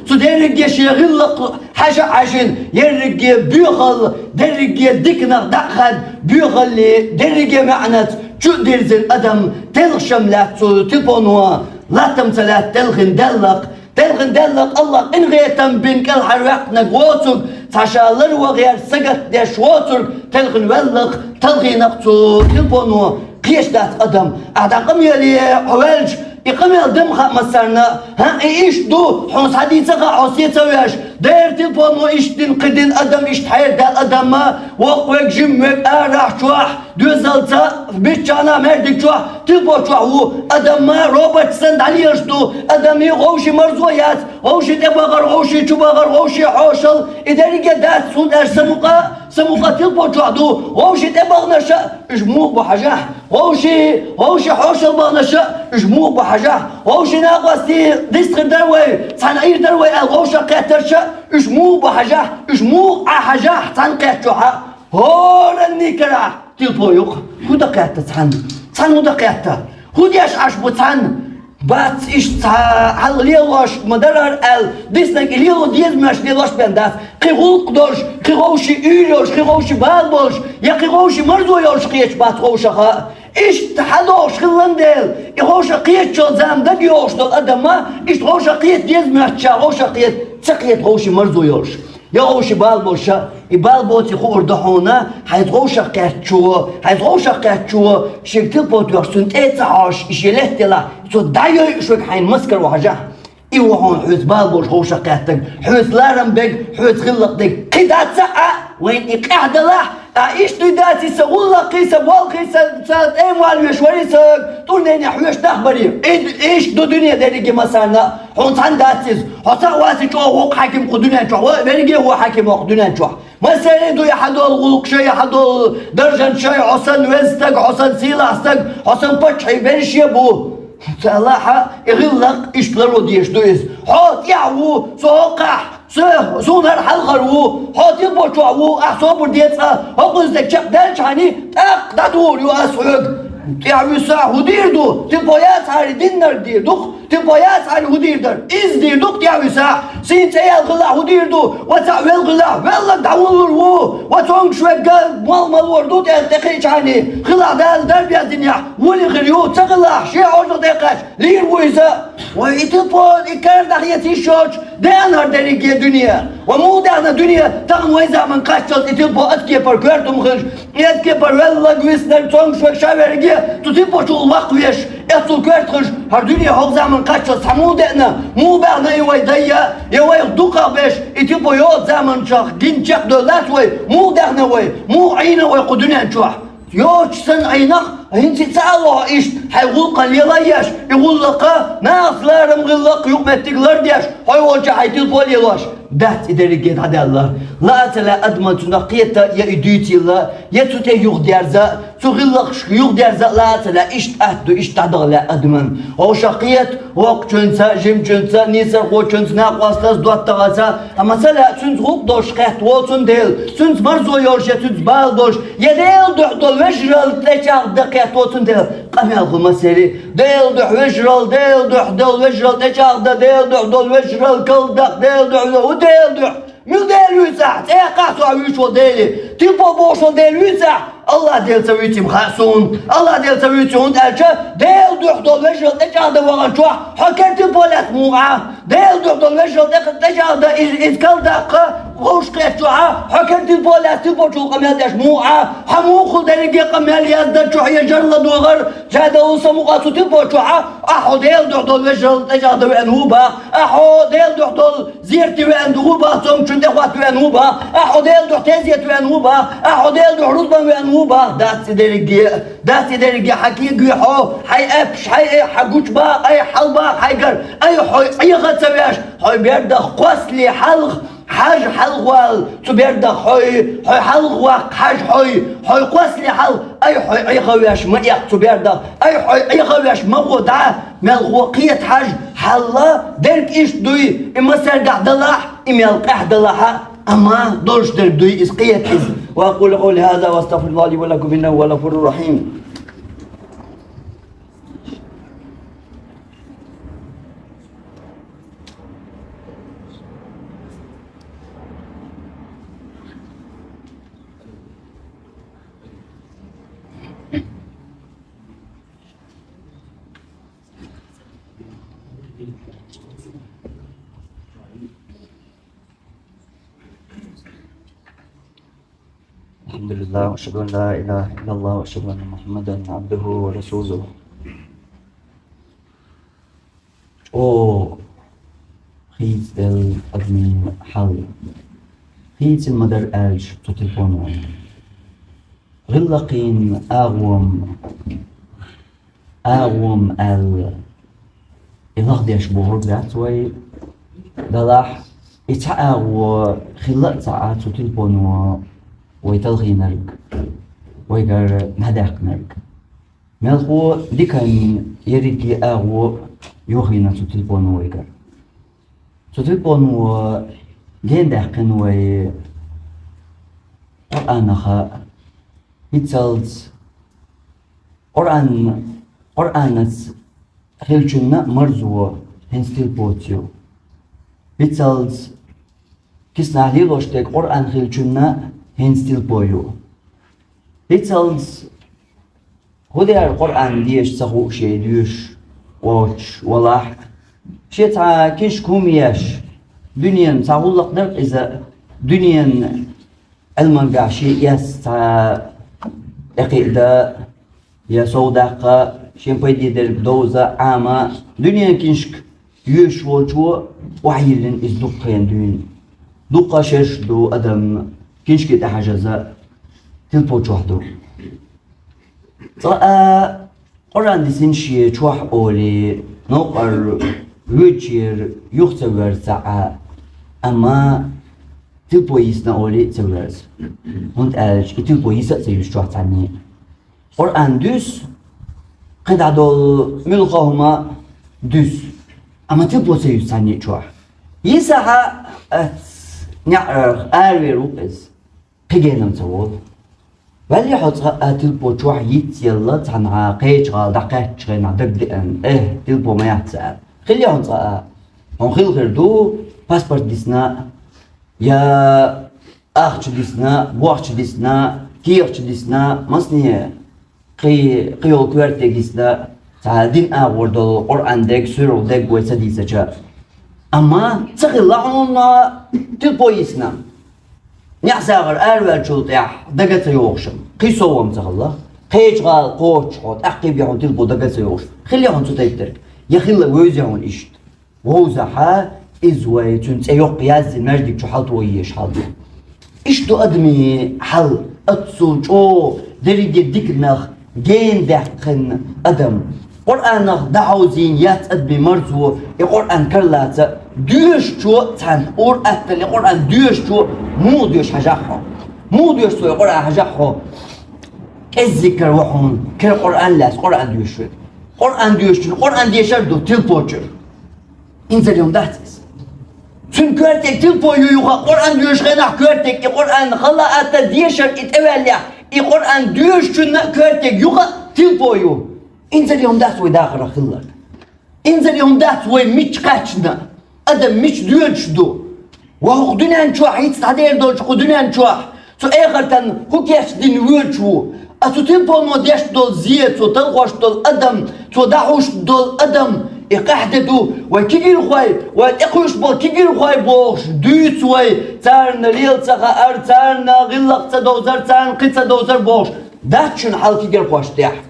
цу дерриге шен гӀиллакх хьаьша а хьаьшина, ерриге боьхалла, дерриге дика нах дӀа а хадда, боьхалле, дерриге маьӀнаца чу а дирзина адам телхаш-м лаьтта цу телефоно, латтам ца лаьтта телхина даьллакх, телхина даьллакх, АллахӀа къинхетам бина кӀелхьарваьккхинарг воцург, цхьа ша ларван гӀерташ сагатдеш воцург, телхина ваьллакх, талхийнакх цу телефоно, кхеташ дац адам. Ахьа дӀа къамеле хьо ваьлча, и къамел дан ма хаьа массарна, хӀаъ, и иштта ду, хьуна схьадийца а хаьа, хьо сеца а веш, дера телефоно иштта дина, кхин дина адам, иштта хьердаьлла адам, воккха верг, жима верг, арахь, чохь, доьзалца, биччахьа, маьждиг чохь, телефон чохь ву, адам ма робот санна дӀалелаш ду, адамийн вовшийн марзо яц, вовшийн тӀебахар, вовшийн чубахар, вовшийн хьошалла, и дерриге дац, хӀунда аьлча самукъа, самукъа телефон чохь ду, вовшийн тӀебахнарш а, уьш муха бу хьажахь, вовшийн, вовшийн хьошалла бахнарш а, уьш муха бу хьажахь, вовшийн накъостий дистхир дара вай, цхьаьна Ӏийр дара вай аьлла вовшах кхеттарш а, уьш муха бу хьажахь, уьш муха Ӏа хьажахь цхьаьна кхетачохь а. ХӀоранний карахь телефон ю-кх. ХӀун дан кхетта цхьаьна? Цхьаьна хӀун дан кхетта? ХӀун деш Ӏаш бу цхьаьна? Бац иштта цхьа хьал лелош ма дарра аьлла, диснарг и лело дезамеш лелош бен дац. Кхин гӀуллакх долуш, кхин вовшийн уьйр йолуш, кхин вовшийн бала болуш, я кхин вовшийн марзо йолуш кхеташ бац вовшах а. Иштта хьадогӀуш хилла дела, и вовшах кхетачул зама дага йогӀуш долу адам а, иштта вовшах кхета деза моьтту ша, вовшах кхета, ца кхета вовшийн марзо йолуш. Я вовшийн бала болуш а, и бала боций хуур ду хьуна, хьайца вовшах кхеттачо, хьайца вовшах кхеттачо, шега телефон тоьхча цунна тӀе а ца хьожуш, и шен летта делахь, цо дӀайойуш верг хьайна маскара ву хьажахь. И ву хьуна хьоьца бала болуш вовшах кхеттарг, хьоьца ларам берг, хьоьца гӀиллакх дерг. Кхин дац а, вайна и къаьхьа далахь, а, иштта дуй дац и сан гӀуллакхий, сан болхий, сан, сан тӀеман валвеш варий, сан тӀурнене хьоьжуш нах барий. И, иштта ду дуьне дерриге массарна а. Хьуна цхьаьна дац иза. Хьо цхьаъ вац и чӀогӀа воккха хьаькам кху дуьнен чохь. Ва-, верриге а ву хьаькам воккха дуьнен чохь. Массаьрий ду и хьадолу гӀуллакхаш а, и хьадолу даржанаш а, хьо санна веза стаг, хьо санна сийлахь стаг, хьо санна паччахьий бераш а бу. Цу Аллахьа и гӀиллакх иштта ларван дезаш ду иза. Хьо тӀехь ву, со хӀокхахь, со, суна хӀара хьалхара ву, хьо телефон чохь ву, ахь собар де цкъа, хӀокхуьнца дерг чекхдаьлчхьана, тӀаккха дӀатухур ю ас хьоьга. ТӀехь вуьсу ахь хӀун дийр ду? Телефон яцахьара диннарг дийр ду-кх. Телефон яцахьара хӀун дийр дара? Иза дийр ду-кх тӀехь вуьсу ахь. Сийна цӀе яьлла хилахь хӀун дийр ду? Вацахь велла хилахь, велларг дӀавуллур ву. Ва цомгуш верг мал малор ду тӀе, тӀекхиъчхьана. Хилахь Дала дарба яздинехь, вуьйла хир ю, ца хилахь, шен хьожах тӀе кхаьчча, лийр ву иза. Вай, и телефон, и кара дӀахеца йиш йоцуш, деана хӀара дерриге дуьне. Ва муха даьхна дуьне, тахана вайн заман кхаччалц и телефон аса кепара коьрта хӀума хилча, и аса кепара велларг, виснарг, цомгуш верг, ша верриге, цу телефон чу ваккха веш, эццул коьрта хилча, хӀара дуьне хӀокху заман кхаччалц цхьа муха деана, муха баьхна и вай дайя, я вайх дукхах берш, и телефон йоцу заманчохь гина чекхдевлла дац вай, муха даьхна вай, муха Ӏийна вай кху дуьнен чохь. Йоцуш санна Ӏийнарш, хӀинца и ца а лохьа иштта, хьайн гӀуллакх лела а еш, и гӀуллакх, нахаца ларам, гӀиллакх, юкъаметтиг лардеш, хьо волчохь хьайн телефон лелош. Дац и дерриге дӀадаьлла. Лаа ца лаьа адаман цунах кхета, я и дуьйцийла, я цу тӀе юхадерза, цу гӀиллакхашка юхадерза а лаа ца лаьа, иштта атта ду, иштта дӀадаха лаьа адаман. Вовшах кхета, воккхачуьнца, жимачуьнца, нийсархочуьнца, накъостаца, доттагӀаца, амма ца лаьа, цуьнца гӀуллакх долуш кхетта воцун дела, цуьнца марзо йолуш я цуьнца бала болуш, я Делан дуьхьа долу вежаралла тӀечӀагӀда кхетта воцун дела, къамел хуьлу массерий. Делан дуьхьа вежаралла, Делан дуьхьа долу вежаралла тӀечӀагӀда, Делан дуьхьа долу вежаралла калдакъ, Делан дуьхьа, хӀун Делан дуьхьа? Мила Дела вуьйцу ахь? ЦӀе яккхахь со ахь вуьйцуш волу Дела? Телефон бохуш волу Дела вуьйцу ахь? АллахӀ Дела ца вуьйцу-м хаьа суна. АллахӀ Дела ца вуьйцу, хӀунда аьлча Делан дуьхьа долу вежаралла тӀечӀагӀда вахана чохь, хьо кара телефон лаьцна муха Ӏа? Делан дуьхьа долу вежаралла тӀе-, тӀечӀагӀда иза, иза калдаккха, Вовшах кхетачохь а, хьо кара тилпо лаьцна тилпочул къамел деш муха Ӏа, хьо муха хул дерриге къамел яздарчохь я жар ладогӀар, жадал самукъа цу тилпочохь а, а хьо Делан дуьхьа долу вежаралла тӀежагӀдан веана ву бах, а хьо Делан дуьхьа долу зерате веана ву бах, цомгушчун тӀехӀотта веана ву бах, а хьо Делан дуьхьа тезета веана ву бах, а хьо Делан дуьхьа рузбан веана ву бах, дац и дерриге, дац и дерриге хьан кегий хьо, хьайн аьппаш, хьайн э, хьан гучу бах, ай хьал бах, хьайгара, ай хьо Ӏеха ца веш, хьо бердах кхоссале хьалха, хьажа хьалхавала цу бердах хьой, хьой хьалхаваккха хьажа хьой, хьой кхоссале хьалха, ай хьой Ӏеха веш ма эккха цу бердах, ай хьой Ӏеха веш ма гӀо дӀа, мелхо кхета хьажа, хьалла, дерг иштта дуй, и масаргахь далахь, и мел къаьхьа далахь а, амма долуш дерг дуй иза, кхета иза. وأقول قولي هذا وأستغفر الله لي ولكم إنه هو الغفور الرحيم. الحمد لله، وأشهد أن لا إله إلا الله، وأشهد أن محمدا عبده ورسوله. О, хийцаделла адамийн хьал. Хийцина ма дара аьлча цу тилпоно. ГӀиллакхийн агӀо ма, агӀо ма аьлла, и лахдеш бохург дац вай. Делахь, и цхьа агӀо хилла а ца Ӏа цу тилпоно вай талхийнарг, вайгара нахьдаьккхинарг. Мелхо диканна ерриге агӀо йохийна цу тилпоно вайгара. Цу тилпоно гена даьккхина вай Къуръанах а, хӀинццалц Къуръан, Къуръанаца хиллачунна а марзо хӀинца тилпоца ю. ХӀинццалц киснахь лелош дерг Къуръан хиллачунна а хӀинца тилпо ю. ХӀинццалц хӀун дера Къуръан деша ца хууш, шен доьшуш воцуш валахь а, шен цхьа книшка хӀума еш, дуьненан цхьа гӀуллакх дара-кх иза, дуьненан Ӏилманехь шен эс цхьа тӀекхиадан, я сов даккха, шен пайде дерг довза, Ӏама, дуьненан книшка йоьшуш волчо охьайиллина иза дуккха хенахь дуьйна. Дуккха шераш ду адам книшке тӀехьажаза тилпо чохь ду. Цкъа а Къуръан дисина шен чохь олий, новкъара воьдучеран юха ца воьрзу ца Ӏа, амма тилпо йисна олий а ца воьрзу. ХӀунда аьлча и тилпо йиса а ца юьсу чохь цхьанне а. Къуръан дуьсу, кхин дӀа долу муьлхха хӀума дуьсу, амма тилпо ца юьсу цхьанне а чохь. Йисахь а, ас неӀарх аравер ву-кх иза. Кхин генам ца волу. Валли хьо цкъа а тилпо чохь йицъелла цхьанхьа кхечу гӀала дӀакхаьччу хенахь дагадеана, э, тилпо ма яц ца аьлла. Хилли хьуна цкъа а. Хьуна хила хир ду, паспорт дисна, я ахча дисна, бохча дисна, кехаташ дисна, масане кхин, кхин йолу коьртаниг йисна, цхьа дин агӀор долу Къуръан дерг, суьрал дерг вай ца дийцича. Амма ца хилла хьуна тилпо йисна. НеӀсагӀар араваьллачул тӀаьхьа дага ца йогӀуш, кхин сов-м ца хилла. Кхечу гӀала кхочуш хьо, тӀаккха бен хьуна тилпо дага ца йогӀуш. Хилли хьуна цу тайпа дерг? Я хилла вевзий хьуна иштта? Вовзахь а, иза вай цуьнан цӀе йоккха язйина маьждиг чу хьалатоха езаш хьал ду. Иштта ду адамийн хьал, оццул чӀогӀа дерриге диканах гена даьккхина адам. Къуръанах дӀахьовзийна яц адамийн марзо, и Къуръан кара лаца, доьшучо цхьана ур аттале Къуръан доьшучо муха доьшу хьажахь хьо? Муха доьшу цо и Къуръан хьажахь хьо? КӀеззиг кара ву хьуна, кара Къуръан лаьцна Къуръан доьшуш верг. Къуръан доьшучун Къуръан дешар ду, тилпочун. Инзаре хӀума дац иза. Цуьнан коьртаниг тилпо ю юха, Къуръан доьшучу хенахь коьртаниг, и Къуръан хала атта дешар и тӀеваьллехь, и Къуръан доьшучунна а коьртаниг юха тилпо ю. Инзаре хӀума дац вай дахарах хилларг. Инзаре хӀума дац вай мича кхаьчна, адам мича доьдуш ду. Ва хӀокху дуьнен чохь, хӀинца дӀадер долчу кху дуьнен чохь, цу эхартан хӀун кечдина воьдуш ву? А цу тилпоно деш долу зе, цо талхош долу адам, цо дӀахьуш долу адам, И къаьхьа де ду, вай кегийрхой, вай тӀекхуьуш бола кегийрхой бохуш, дуьйцу вай, царна лела ца хаар, царна гӀиллакх ца довзар, царна кхин ца довзар бохуш, дац шуна хьал кегийрхошна тӀехь.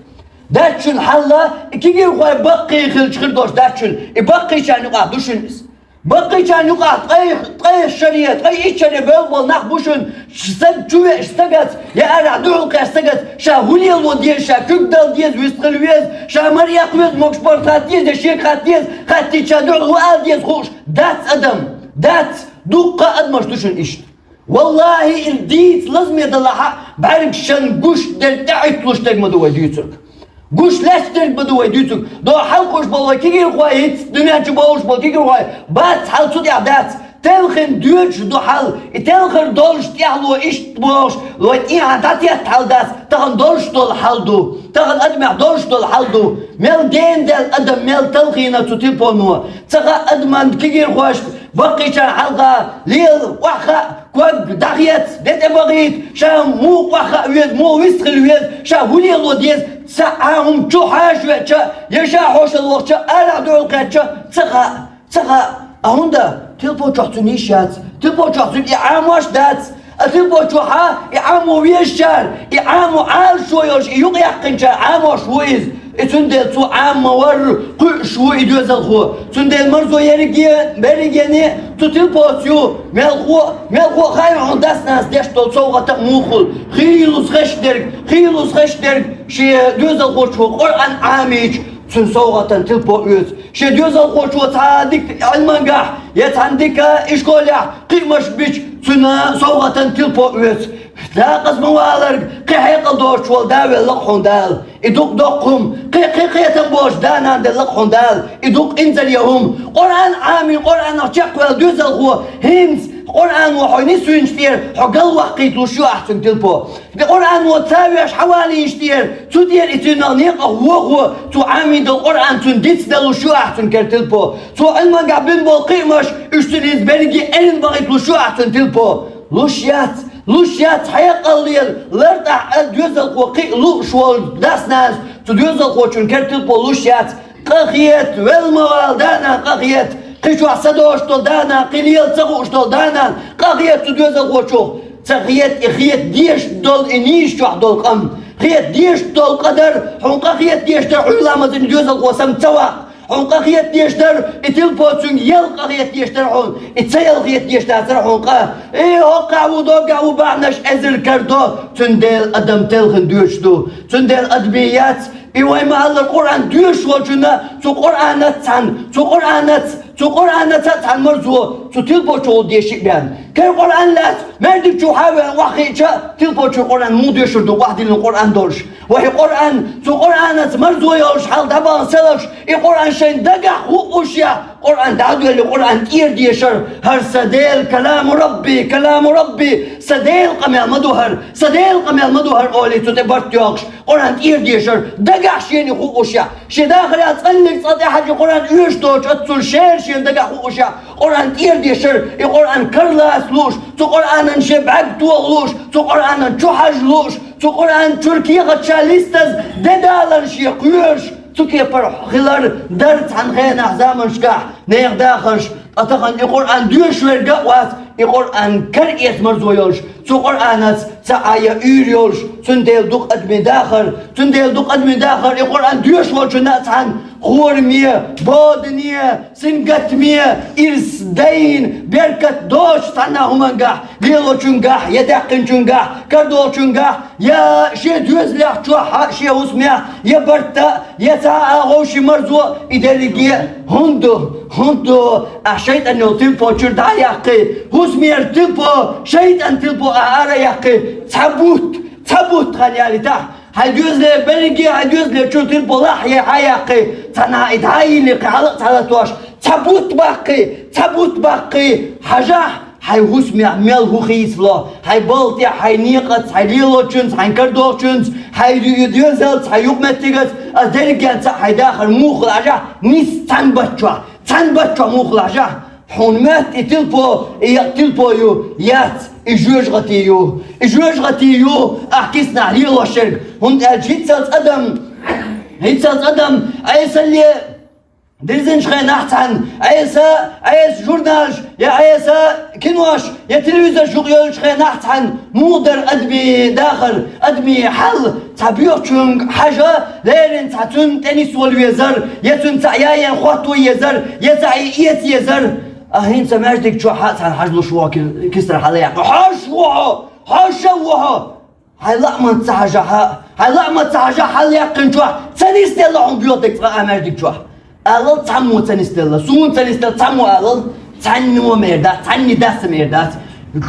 Дац шуна хьал, и кегийрхой баккхий хилча хир долуш дац шуна, и баккхийчарна юкъахь ду шуна иза. Баккхийчарна юкъахь ткъе, ткъе шаре, ткъе итт шаре бевлла болу нах бу шуна, стаг чу веача стагаца, я арахь дуьхьал кхаьчча стагаца, ша хӀун лело деза, ша куьг дала деза, вистхила веза, ша мара эккха веза, могуш-паргӀат хатта деза, я шега хатта деза, хаттича дуьхьал хӀун ала деза хууш, дац адам, дац, дуккха а адамаш ду шуна иштта. Валлахьи, и дийца лазаме далахь а, бӀаьргашна гуш дерг тӀеӀитталуш дерг ма ду вай дуьйцург. Гуш лаьцна дерг ма ду вай дуьйцург. ДогӀа хьалакхуьуш болу вай кегийрхой, хӀинца дуьнен чу бовлуш болу кегийрхой, бац хьал цу тӀехь дац. Телхина доьдуш ду хьал, и телхар долуш тӀехьало иштта бохуш, вай тӀехьа дӀатетта хьал дац, тахана долуш долу хьал ду, тахана адамехь долуш долу хьал ду. Мел гена даьлла адам, мел талхийна цу телпоно. Ца хаьа адаман кегийрхошна баккхийчарна хьалха лела охьахаа, ког дӀахеца, де тӀе бахийта, ша муха охьахаа веза, муха вистхила веза, ша хӀун лело деза, ца Ӏа хӀума чу хьаша веача, я ша хьошалла вахча, арахь дуьхьал кхаьчча, ца хаьа, ца хаьа. А хӀунда? Телпо чохь цуьнан йиш яц, телпо чохь цуьнан и Ӏамош дац. А телпо чохьа и Ӏамо везачара, и Ӏамо Ӏалашо йолуш, и юкъаяьккхинчара Ӏамош ву иза. И цундела цо Ӏама ма варра, кхуьуш ву и доьзалхо. Цундела марзо ерриге, берригене цу телпоца ю, мелхо, мелхо а хаьий хьуна дас-нанас деш долу совгӀат а муха хуьлу. Хийлаза хезаш дерг, хийлаза хезаш дерг, шен доьзалхочо Къуръан Ӏамийча, цуьнан совгӀатана телпо оьцу. Шен доьзалхочо цхьа дика Ӏилмангахь, я цхьана дика ишколехь кхиамаш бича, цуьнан совгӀатана телпо оьцу. Дакъаза ма валарг, кхин хьекъал доцуш волу да велла-кх хьуна Дала. И дукха доккха хӀума, кхин, кхин кхетам боцуш да-нана делла-кх хьуна Дала. И дукха инзаре хӀума. Къуръан Ӏамийна, Къуръанах чекхваьлла доьзалхо, хӀинца Къуръано хьо нисвинчу тӀера хьо галваккхийталуш ю ахь цуьнан телпо. Де Къуръано ца веш хьавалийначу тӀера, цу тӀера и цуьнан некъах вохо, цо Ӏамийна долу Къуръан цунна дицдалуш ю ахь цуьнан кара телпо. Цо Ӏилмангахь бина болу кхиамаш, уьш цуьнан иза берриге эрна бахийталуш ю ахь цуьнан телпо. Луш яц, луш яц, хьекъал лела, лартӀахь а доьзалхо кхиа лууш волу дас-нанас, цу доьзалхочун кара телпо луш яц. Къахета, велла ма вала да-нана, къахета. Кхин чохь са доцуш долу да-нана, кхин лела ца хууш долу да-нана, къахета цу доьзалхочух. Ца хета, и хета дезаш долу, и нийса чохь долу къам. Хета дезаш долу къа дара, хьуна къахета дезаш дара, Ӏуьйра ламазан доьзалхо сама ца ваккха. Хьуна къахета дезаш дара, и телпо цуьнга яла къахета дезаш дара хьуна, и ца яла хета дезаш дацара хьуна къа. Э, хӀокхахь ву, доггахь ву бахьанаш эзар карадо, цундела адам телхина доьдуш ду. Цундела адамий яц, и вай ма-аллара Къуръан доьшуш волчунна, цу Къуръанаца цхьаьна, цу Къуръанаца, цу Къуръанаца цхьаьна марзо, цу телпочугӀула деши а бен. Кхин Къуръан лаьцна, маьждиг чу хьа а веана охьахиъча, телпочуьра Къуръан муха доьшур ду, охьадиллина Къуръан долуш. Вай Къуръан, цу Къуръанаца марзо йолуш хьал дӀабахана салафаш, и Къуръан шайн дагахь хууш я, Къуръан дӀа а доьлли, Къуръан тӀера дешар, хӀара сан Дела, каламу Рабби, каламу Рабби, сан Дела къамел ма ду хӀара, сан Дела къамел ма ду хӀара олий, цу тӀе барт йоккхуш, Къуръан тӀера дешар, дагахь шена хууш я. Шен дахарехь цӀанлиг цкъа тӀехьаьжча Къуръан оьшуш доцуш, оццул шера шена дагахь хууш я. Къуръан тӀера дешар, и Къуръан карлаца лууш, цу Къуръанан шен бӀаьрг тоха лууш, цу Къуръанан чу хьажа лууш, цу Къуръан чуьра кехат ша листаза, де далар шен кхоьруш, цу кепара хилар дара цхьана хенахь заманашкахь нехан дахарш, ткъа тахана и Къуръан доьшуш верг а вац, и Къуръан кара эца марзо йолуш, цу Къуръанаца ца Ӏа я уьйр йолуш, цундела ду-кх адамийн дахар, цундела ду-кх адамийн дахар, и Къуръан доьшуш волчунна а цхьаьна хораме, бодане, сингаттаме, ирс дайна, беркат доцуш цхьанна хӀумангахь, лелочунгахь, я даьккхинчунгахь, карадолчунгахь, я шен доьзалехь чохь а, шен хӀусамехь, я барт а, я цхьа а вовшийн марзо, и дерриге а хӀунда ду, хӀунда ду, ахь шайтӀан йолу тилпо чуьра дӀа а яккхий, хӀусамера тилпо, шайтӀан тилпо ахь ара а яккхий, цхьа бутт, цхьа бутт хан ялийтахь, хьайн доьзале берриге, хьайн доьзале чуьра тилпо лахь яй хьан яккхий, цхьанхьа и дӀа а йиллий, кхин хьала а цхьа латош, цхьа бутт баккхий, цхьа бутт баккхий, хьажахь, хьайн хӀусамехь мел хӀун хийцало, хьайн балха тӀехь, хьайн некъаца, хьайн лелочуьнца, хьайн карадолчуьнца, хьайн ю-, доьзалца, хьайн юкъаметтигаца, ас дерригенца а хьайн дахар муха хилла хьажахь, нийсса цхьана бутт чохь, цхьана бутт чохь муха хилла хьажахь. Хьуна моьтту и тилпо, и якъа тилпо ю, яц, и жоьжахати ю. И жоьжахати ю, ахь киснахь лелош ерг. ХӀунда аьлча хӀинццалц адам, хӀинццалц адам, Ӏесалле, Дирзинчу хенахь цхьаьна Ӏеса, Ӏеса журналаш, я Ӏеса кинош, я телевизорш юкъа йолчу хенахь цхьаьна муха дара адамийн дахар, адамийн хьал, цхьа боьхачуьнга хьажа, леррина цхьа цуьнан тӀе нисвала везара, я цуьнан цхьа яйен хӀотто езара, я цхьа и эца езара. А хӀинца маьждиг чохь а цхьаьна хьажалуш ву хьо ки-, кистара хьалаяьккхина. Хьожуш ву хьо, хьожуш а ву хьо. Хьайн лаамца ца хьажахь а, хьайн лаамца ца хьажахь а хьалаяьккхинчохь, ца нисделла хьуна боьхатаг цкъа а маьждиг чохь. Алал цхьаммо ца нисделла, суна ца нисделла цхьаммо алал, цхьанна а ма эр дац, цхьанний дас а ма эр дац.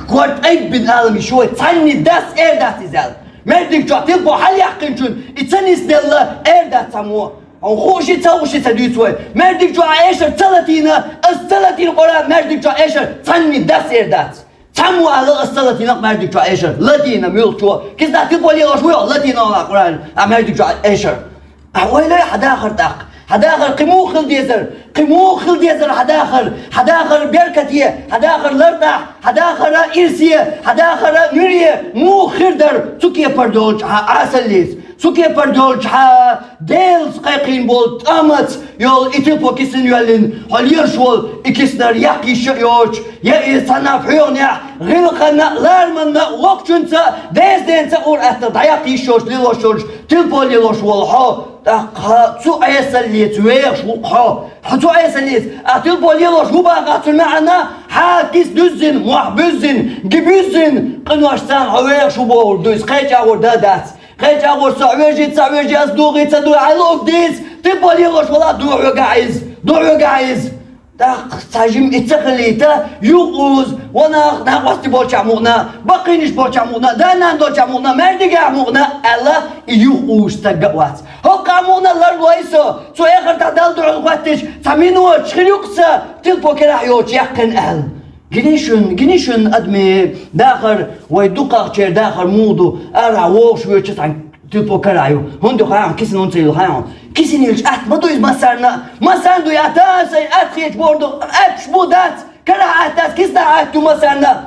Корта айбина алам йиш ю вай, цхьанний дас эр дац иза аьлла. Маьждиг чохь телефон хьалаяьккхинчунна и ца нисделла эр дац цхьаммо. Хьуна хууш и ца хууш и ца дуьйцу вай. Маьждиг чохь эшар ца латийна, ас ца латийна Къуръан маьждиг чохь эшар цхьанний дас эр дац. Цхьаммо алал ас ца латийна маьждиг чохь эшар. Латийна муьлххачо. Киста тилпо лелош ву йо, латийна вала Къуръан, а маьждиг чохь эшар. А ойла хьан дахар тӀаккха. Хьан дахар кхин муха хила дезара? Кхин муха хила дезара хьан дахар? Хьан дахар беркате, хьан дахар лартӀахь, хьан дахар ирсе, хьан дахар нуьре муха хир дара? Цу кепара долчу хьан Ӏасаллица. Цу кепара долчу хьан Делаца кхайкхийна болу тӀамаца йолу и тилпо кисана йоьллина, хьо лелаш волу и киснара яккха йиш а йоцуш, я иза цхьана пхьоьгӀанехь, гӀиллакхана а, лараманна а, воккхачуьнца а, деза-денаца а ур-атталла дӀаяккха йиш йоцуш лелош йолуш, тилпо лелош волу хьо, тӀаккха цу Ӏесаллица вехаш ву-кх хьо. Хьо цу Ӏесаллица, а тилпо лелош ву бахахь цуьнан маьӀна, хьан киса дуьззина, мохь буьззина, ги буьззина, къиношца хьо вехаш ву бохург ду иза, кхечу агӀор дан а дац. Кхечу агӀор со вежий, ца вежий, ас духий, ца духий, хьан луург дийца, тилпо лелош вала, ду хьоьга иза, ду хьоьга иза. ТӀаккха цхьа жима и ца хилийта, юха уза, ванах, накъостий болчохь мукъана, баккхийнаш болчохь мукъана, да-нана долчохь мукъана, маьждигехь мукъана аьлла, и юха узуш стаг а вац. ХӀокхахь мукъана ларлой со, цу эхартахь Далла дуьхьал хӀоттийча, цхьа миноташ хир ю-кх сан, тилпо карахь йоцуш яьккхина аьлла. Гиний шуна, гиний шуна адамийн дахар, вай дукхахчеран дахар муха ду, арахь вогӀуш воьдучу цхьана тилпо карахь ю. ХӀунда ю хаьий хьуна, кисана хӀунда ца йилла хаьий хьуна? Кисана йиллича атта ма ду иза массарна а. Массарна ду, я та сайн атта хеташ бохург ду, атташ бу дац, карахь атта дац, киснахь атта ю массарна а.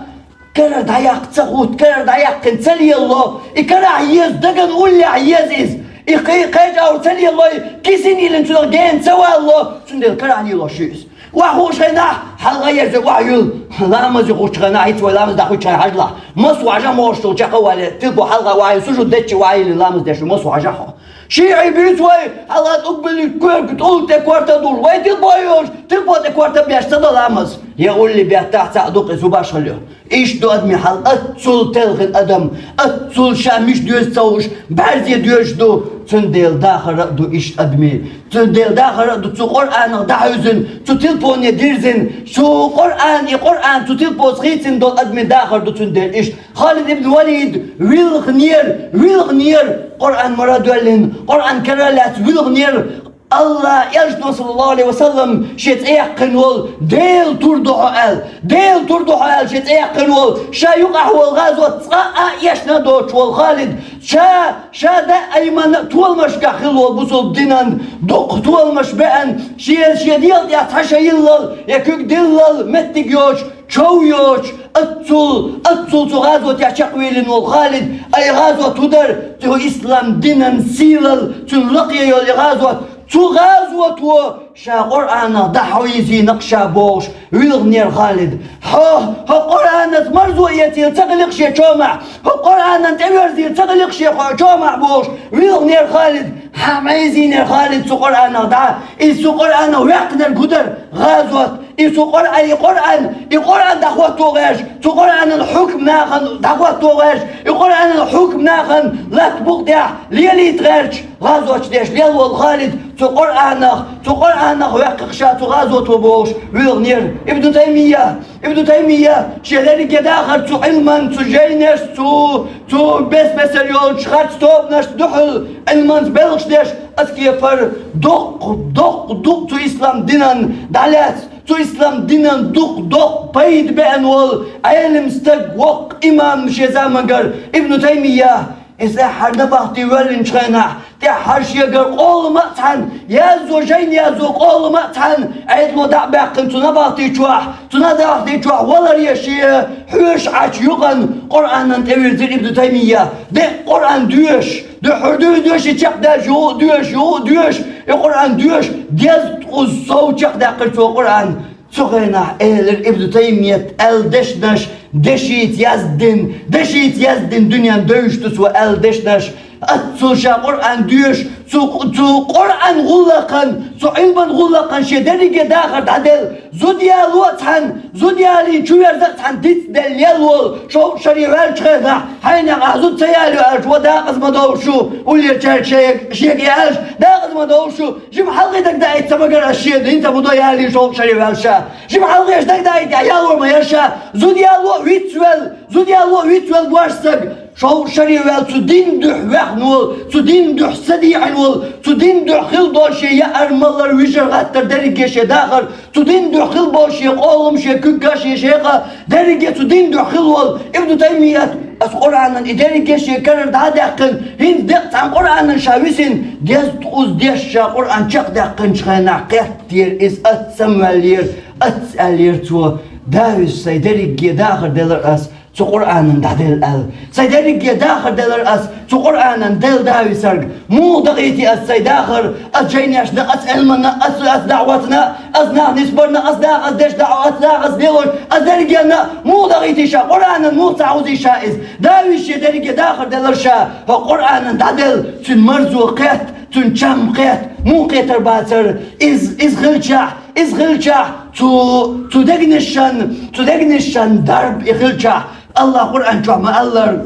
Карара дӀаяккха ца хӀутту, карара дӀаяьккхина ца лелало, и карахь еза, дагна уллехь еза иза. И кхе-, кхечу агӀор ца лелалой, кисана йиллина цунах гена ца валало, цундела карахь лелош ю иза. Охьахууш хенахь, хьалха ерза охьаюьллу. Ламазе гӀуттучу хенахь, хӀинца вай ламаз дӀахӀуьттучу хенахь хьажалахь. Масса хьажа могӀуш долчохь а вале, тилпо хьалха охьаюьллу, сужуд дечча охьаюьллу ламаз деш ву, масса хьажа хьо. ШиӀий буьйцу вай, хьалха тӀулг билли коьрта, тӀулг тӀе корта а дуллу. Вай тилпо йолуш, тилпо тӀе корта а беш ца до ламаз. Я улле беттахь цхьаъ ду-кх иза, зубаш хила ю. Иштта ду адамийн хьал, аццул телхина адам, аццул ша мича доьза ца хууш, бӀаьрзе доьжуш ду, цундела дахар а ду иштта адамийн. Цундела дахар а ду цу Къуръанах дӀахьуьзина, цу тилпоне дирзина, цу Къуръан, и Къуръан цу тилпоца хийцина долу адамийн дахар ду цундела иштта. Халид ибн Валид вилханера, вилханера, Къуръан мара доьллина, Къуръан кара а лаьцна вилханера, Алла, Элчано, саллаллаху Ӏалайхи ва саллам, шен цӀе яьккхина волу, Делан тур ду хьо аьлла, Делан тур ду хьо аьлла, шен цӀе яьккхина волу, ша юкъахь волу гӀазот цкъа а эшна доцуш волу Халид, ша, ша даиман а толамашкахь хилла волу бусалба динан, дуккха толамаш беана, шен, шен дегӀа тӀехь цхьа шайиллал, я куьг диллал меттиг йоцуш, чов йоцуш, аццул, аццул цу гӀазотехь чекхвийлина волу Халид, ай гӀазот хӀун дара, цу ислам динан сийлалла, цуьнан лакхе йолу и гӀазот, цу гӀазото ша Къуръанах дӀахьийзийна-кх ша бохуш, вилханера Халид. Хьо, хьо Къуръанаца марзо эцийла ца хили-кх шен чомахь, хьо Къуръанан тӀеверзийла ца хили-кх шен хьо чомахь бохуш, вилханера Халид. Хьан Ӏийзийнера Халид цу Къуръанах дӀа, иза цу Къуръанах ваьккхинарг хӀун дара? ГӀазот. И цу Къуръан, и Къуръан, и Къуръан дӀахӀотто гӀерташ, цу Къуръанан хьукм нахана дӀахӀотто гӀерташ, и Къуръанан хьукм нахана латта букъ тӀехь лелийта гӀерташ, гӀазоташ деш лелла волу Халид цу Къуръанах, цу Къуръанах ваьккхи-кх ша цу гӀазото бохуш вилханера. Ибн Таймия, Ибн Таймия шен лерриге дахар цу Ӏилман, цу жайнаш, цу, цу бес-бесара йолчу харц тобанашна дуьхьал Ӏилманца белхаш деш, аса кепара доккха, доккха, дукха цу ислам динан дӀалаьцна, цу ислам динан дукха, доккха пайда беана волу Ӏелам стаг, воккха имам шен замангара Ибн Таймия. Иза тӀаьххьара набахти воьллинчу хенахь, тӀаьххьара шегара къоллама а цхьаьна, яззо, жайна яззо къоллама а цхьаьна, Ӏедало дӀа а баьккхина цу набахти чохь, цу набахти чохь валаре шен хьоьжуш Ӏачу юкъана Къуръанан тӀевирзира Ибн Таймия. Деккъа Къуръан доьшуш, дуьххьара дуьххьара доьшуш, чекхдаьлча юха а доьшуш, юха а доьшуш, И Къуръан доьшуш дезткъа сов чакхдаьккхира цо Къуръан. Цу хенахь элира Ибн Таймият аьлла дешнаш, дешица яздина, дешица яздина дуьненна девзаш ду цо аьлла дешнаш. Аццул ша Къуръан доьшуш, цу, цу Къуръан гӀуллакхан, цу Ӏилман гӀуллакхан шен дерриге дахар дӀаделла, зуда яло а цхьаьна, зуда ялийна чуверза а цхьаьна дицделла лелла волу, шовзткъа шаре ваьллачу хенахь, хьайнех ахь зуда ца ялайо аьлча, ва декъаза ма довла шу, уллерачаьрга шега, шега аьлча, декъаза ма довла шу, жима хьалхе дагадаийта ца магара ас шена, хӀинца хӀун до ялийна шовзткъа шаре ваьлла ша. Жима хьалхе дагадаийта ялор ма яра ша, зуда яло а вицвелла, зуда яло а вицвелла боьрша стаг. Шовзткъа шаре ваьлла цу дин дуьхьа ваьхна волу, цу дин дуьхьа садеӀина волу, цу дин дуьхьа хилла долу шен яар, малар, вижар, гӀаттар, дерриге шен дахар, цу дин дуьхьа хилла болу шен къолам, шен куьг, шен шекъа, дерриге цу дин дуьхьа хилла волу Ибн Таймият, аса Къуръанан и дерриге шен карара дӀа а даьккхина, хӀинца декъа цхьана Къуръанан ша висина, дезткъа дешнаш ша Къуръан чекхдаьккхинчу хенахь кхеттера иза, аццам ваьллера, аццам аьллера цо: «Давис, сайн дерриге дахар делара ас цу Къуръанан дӀаделла», – аьлла. «Сайн дерриге дахар делара ас цу Къуръанан делла, Дависарг. Муха дахийти ас сайн дахар, ас жайнашна, ас Ӏилманна, ас, ас даӀватна, ас нах нисбарна, ас даха, ас деш даӀва, ас даха, ас лелош, ас дерригенна, муха дахийти ша Къуръанан, муха ца хьовзий ша иза? Давис, шен дерриге дахар делара ша, хӀокху Къуръанан дӀаделла, цуьнан марзо кхетта, цуьнан чам кхетта, муха кхетар бацара? Иза, иза хилчахь, иза хилчахь, цу, цу дегнашан, цу дегнашан дарба и хилчахь, АллахӀа Къуръан чохь ма-аллара: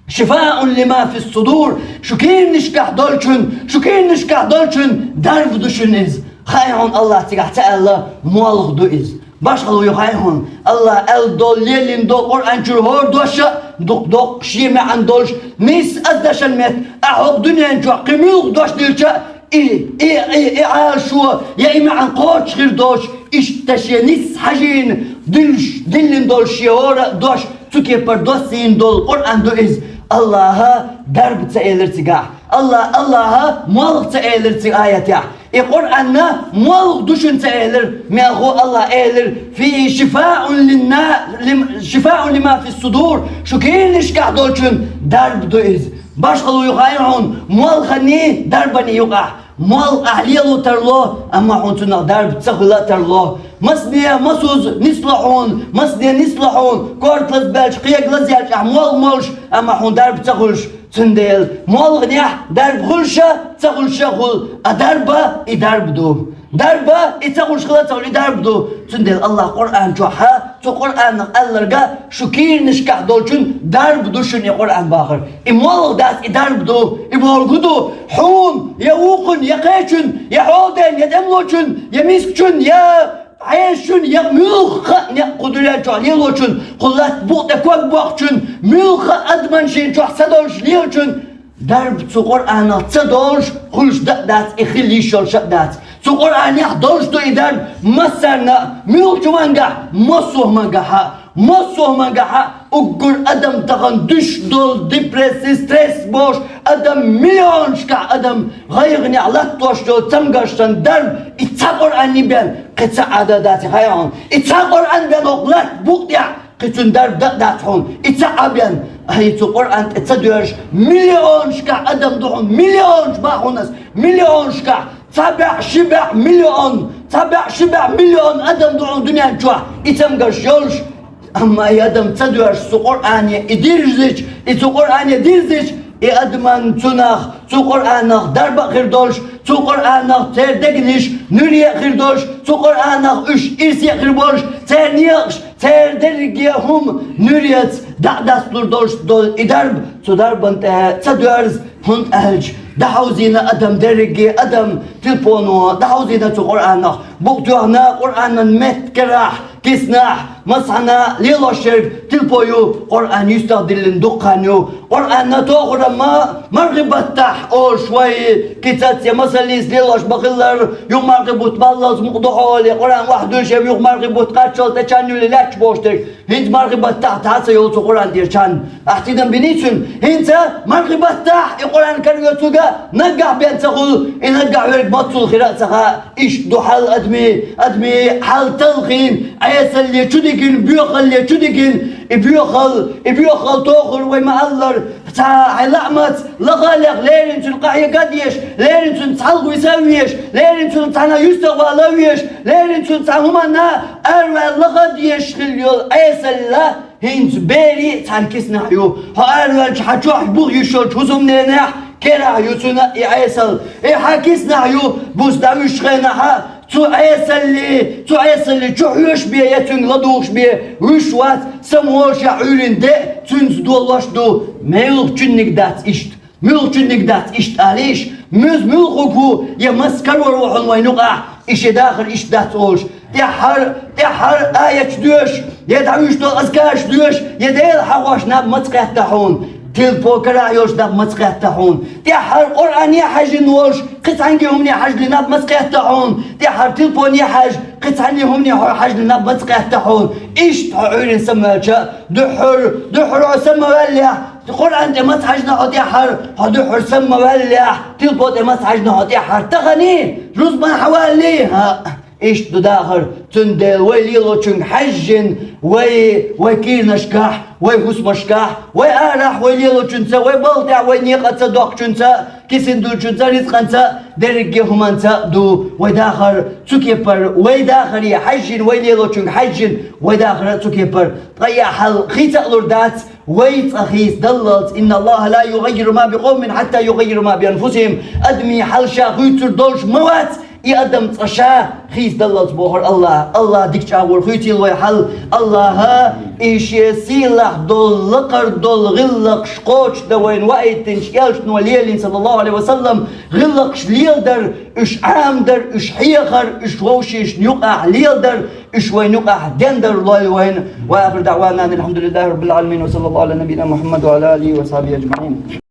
„Шифаун лима фис-судур“, шу кийранашкахь долчун, шу кийранашкахь долчун дарба ду шуна иза. Хаьий хьуна, АллахӀа цигахь ца аьлла, молха ду иза. Башхало ю, хаьий хьуна, АллахӀа аьлла долу, лелийна долу Къуръан чуьра хӀора дош а, дукха доккха шен маьӀна долуш, нийса ас дашан метта, ахьа хӀокху дуьнен чохь кхин муьлха дош дилча а, и, и, и, и Ӏалашо, я и маьӀна кхочуш хир доцуш, иштта шен нийса хьажийна, дилш, диллина долуш шен хӀора а дош, цу кепара доссийна долу Къуръан ду иза. АллахӀа дарба ца элира цигахь. АллахӀа, АллахӀа молха ца элира цигахь аятехь. И Къуръанна молха ду шуна ца элира, мелхо АллахӀа элира: «Фихи шифаун линна-, лим-, шифаун лима фис-судур», шу кийранашкахь долчун дарба ду иза. Башхало ю, хаьий хьуна, молханний, дарбанний юкъахь. Молха ахь лело тарло, амма хьуна цунах дарба ца хуьла а тарло. Масане, масуза нисло хьуна, масане нисло хьуна, корта лазабаьлча, кхега лазаелча ахь молха молуш, амма хьуна дарба ца хуьлуш. Цундела молханехь дарба хуьлуш а, ца хуьлуш а хуьлу, а дарба и дарба ду. Дарба и ца хуьлуш хила а ца хуьлу, и дарба ду. Цундела АллахӀа Къуръан чохь а, цу Къуръанах аьлларга, шу кийранашкахь долчун дарба ду шуна и Къуръан бахар. И молха дац, и дарба ду, и бохург хӀун ду? Хьуна, я вукхунна, я кхечун, я хьолден, я тӀемалочун, я мискачун, я хьешачун, я муьлхха а некъ кху дуьнен чохь лелочун, кху латта букъа тӀе ког боккхучун, муьлхха а адаман шен чохь са долуш лелочун, дарба цу Къуръанах ца долуш хуьлуш дан а дац, и хила йиш йолуш а дац. Цу Къуръанехь долуш ду и дарба массарна а, муьлххачу мангахь, массо а мангахь а, массо а мангахь а. Уггар адам тахана дуьсуш долу депресси, стресс бохуш адам, миллионашкахь адам гӀайгӀанехь латтош йолу цамгаршна дарба и цхьа Къуръанний бен кхин цхьа Ӏада дац, хаьий хьуна. И цхьа Къуръан бен хӀокху латта букъа тӀехь кхин цуьнан дарба дан а дац хьуна, и цхьа Ӏа бен. Ай, цу Къуръан тӀе ца доьжуш, миллионашкахь адам ду хьуна, миллионаш боху хьуна ас, миллионашкахь, цхьа бӀе, ши бӀе миллион, цхьа бӀе, ши бӀе миллион адам ду хьуна дуьнен чохь, и цамгарш йолуш. Амма и адам ца доьжуш, цу Къуръане и дирзича, и цу Къуръане дирзича, и адаман цунах, цу Къуръанах дарба а хир долуш, цу Къуръанах церан дегнаш нуьре а хир долуш, цу Къуръанах уьш ирсе а хир болуш, церан некъаш, церан дерриге хӀума нуьреца дӀа а дасталур долуш долу и дарба, цу дарбан тӀе ца доьрзу, хӀунда аьлча дӀахьовзийна адам, дерриге адам, телефоно дӀахьовзийна цу Къуръанах, букъ тоьхна Къуръанан меттигерахь, киснахь, массанхьа лелош ерг телефон ю, Къуръан юьстах диллина дукха хан ю. Къуръанна тохуран ма, мархи баттахь олуш вай, кицаца я масаллица лелош ма-хиллара, юха мархи бутт маллалц мукъа ду хьоле, Къуръан охьадуьйш я, юха мархи бутт кхаччалц тӀе чан юьллий лаьтташ бохуш дерг. ХӀинца мархи баттахь цхьацца йолу цу Къуръан тӀера чан. Ахь тидам биний цуьнан? ХӀинца мархи баттахь и Къуръан карайо цуьнга, наггахь бен ца хуьлу, и наггахь верг маццул хир а ца хаьа. Иштта ду хьал адамийн, адамийн хьал талхийна, Ӏесалле чу дика Дигин боьхалле чу дигин, и боьхал, и боьхал тохар вай ма-аллара, цхьа хьай лаамаца лахалех леррина цунна къахьега а дезаш, леррина цунна цхьалха виса а везаш, леррина цунна цхьанна юьстах вала а везаш, леррина цунна цхьан хӀуманна араваьнна лаха а дезаш хила йола Ӏесалла хӀинца берий цхьан киснахь ю. Хьо араваьлча хьа чохь бух йиш йолчу хӀусамненехь керахь ю цуьнан и Ӏесалла. И хьан киснахь ю, буса дӀавуьжучу хенахьа, цу Ӏесаллий, цу Ӏесаллий чу хьоьжуш бен я цуьнга ладугӀуш бен, вуьш вац, самаволуш я Ӏуьйранна де, цуьнца долош ду. Муьлххачуьнниг дац иштта. Муьлххачуьнниг дац иштта алийша, муьз муьлххуг ву, я маса карор ву хьуна вайн юкъахь, и шен дахар иштта дац олуш. ТӀаьххьара, тӀаьххьара аяташ доьшуш, я дӀавуьжуш долу азкараш доьшуш, я Дела хьахош наб маца кхетта хьуна. Телефон карахь йолуш наб маца кхетта хьуна. ТӀаьххьара Къуръане хьаьжжина волуш, кхин цхьаьнгге хӀумане хьаьжжина наб маца кхетта хьуна. ТӀаьххьара телефоне хьаьжжа, кхин цхьаьнгге хӀумане хьо хьаьжжина наб маца кхетта хьуна. Иштта хьо Ӏуьйранна самаваьлча, дуьххьара, дуьххьара хьо самаваьллехь, Къуръан тӀе маца хьаьжжина хьо тӀаьххьара, хьо дуьххьара самаваьллехь, телефон тӀе маца хьаьжжина хьо тӀаьххьара. Таханий, рузбан хьаваллий? ХӀаъ. Иштта ду дахар, цундела вай лелочуьнга хьаьжжина, вай, вай кийранашкахь, вай хӀусамашкахь, вай арахь вай лелочуьнца, вай балха тӀехь вай некъаца доккхучуьнца, кисана дуьллучуьнца, рицкъанца, дерриге хӀуманца а ду вай дахар, цу кепара вай дахаре хьаьжжина, вай лелочуьнга хьаьжжина, вай дахар а цу кепара. Ткъа и хьал хийца а лур дац, вай цкъа хийцадаллалц, инна Аллаха ла югаййиру ма би къовмин хьатта югаййиру ма би анфусихим, адамийн хьал ша хуьйцур долуш ма вац, и адам цкъа ша хийцадаллалц бохура Аллаха. Аллаха дика чӀагӀо хуьйцийла вай хьал. Аллаха и шен сийлахь долу, лакхара долу гӀиллакхаш кхочушдан вайна ваийтинчу элчано лелийна, саллаллаху Ӏалайхи ва саллам, гӀиллакхаш леладар, уьш Ӏамадар, уьш хьехар, уьш вовшашна юкъахь леладар, уьш вайна юкъахь дендар лойла вайна. Ва ахиру даъвана анил хьамдулиллахи раббил Ӏаламин. Ва саллаллаху Ӏала набийина Мухьаммад ва Ӏала алихи ва сахьбихи ажмаӀин.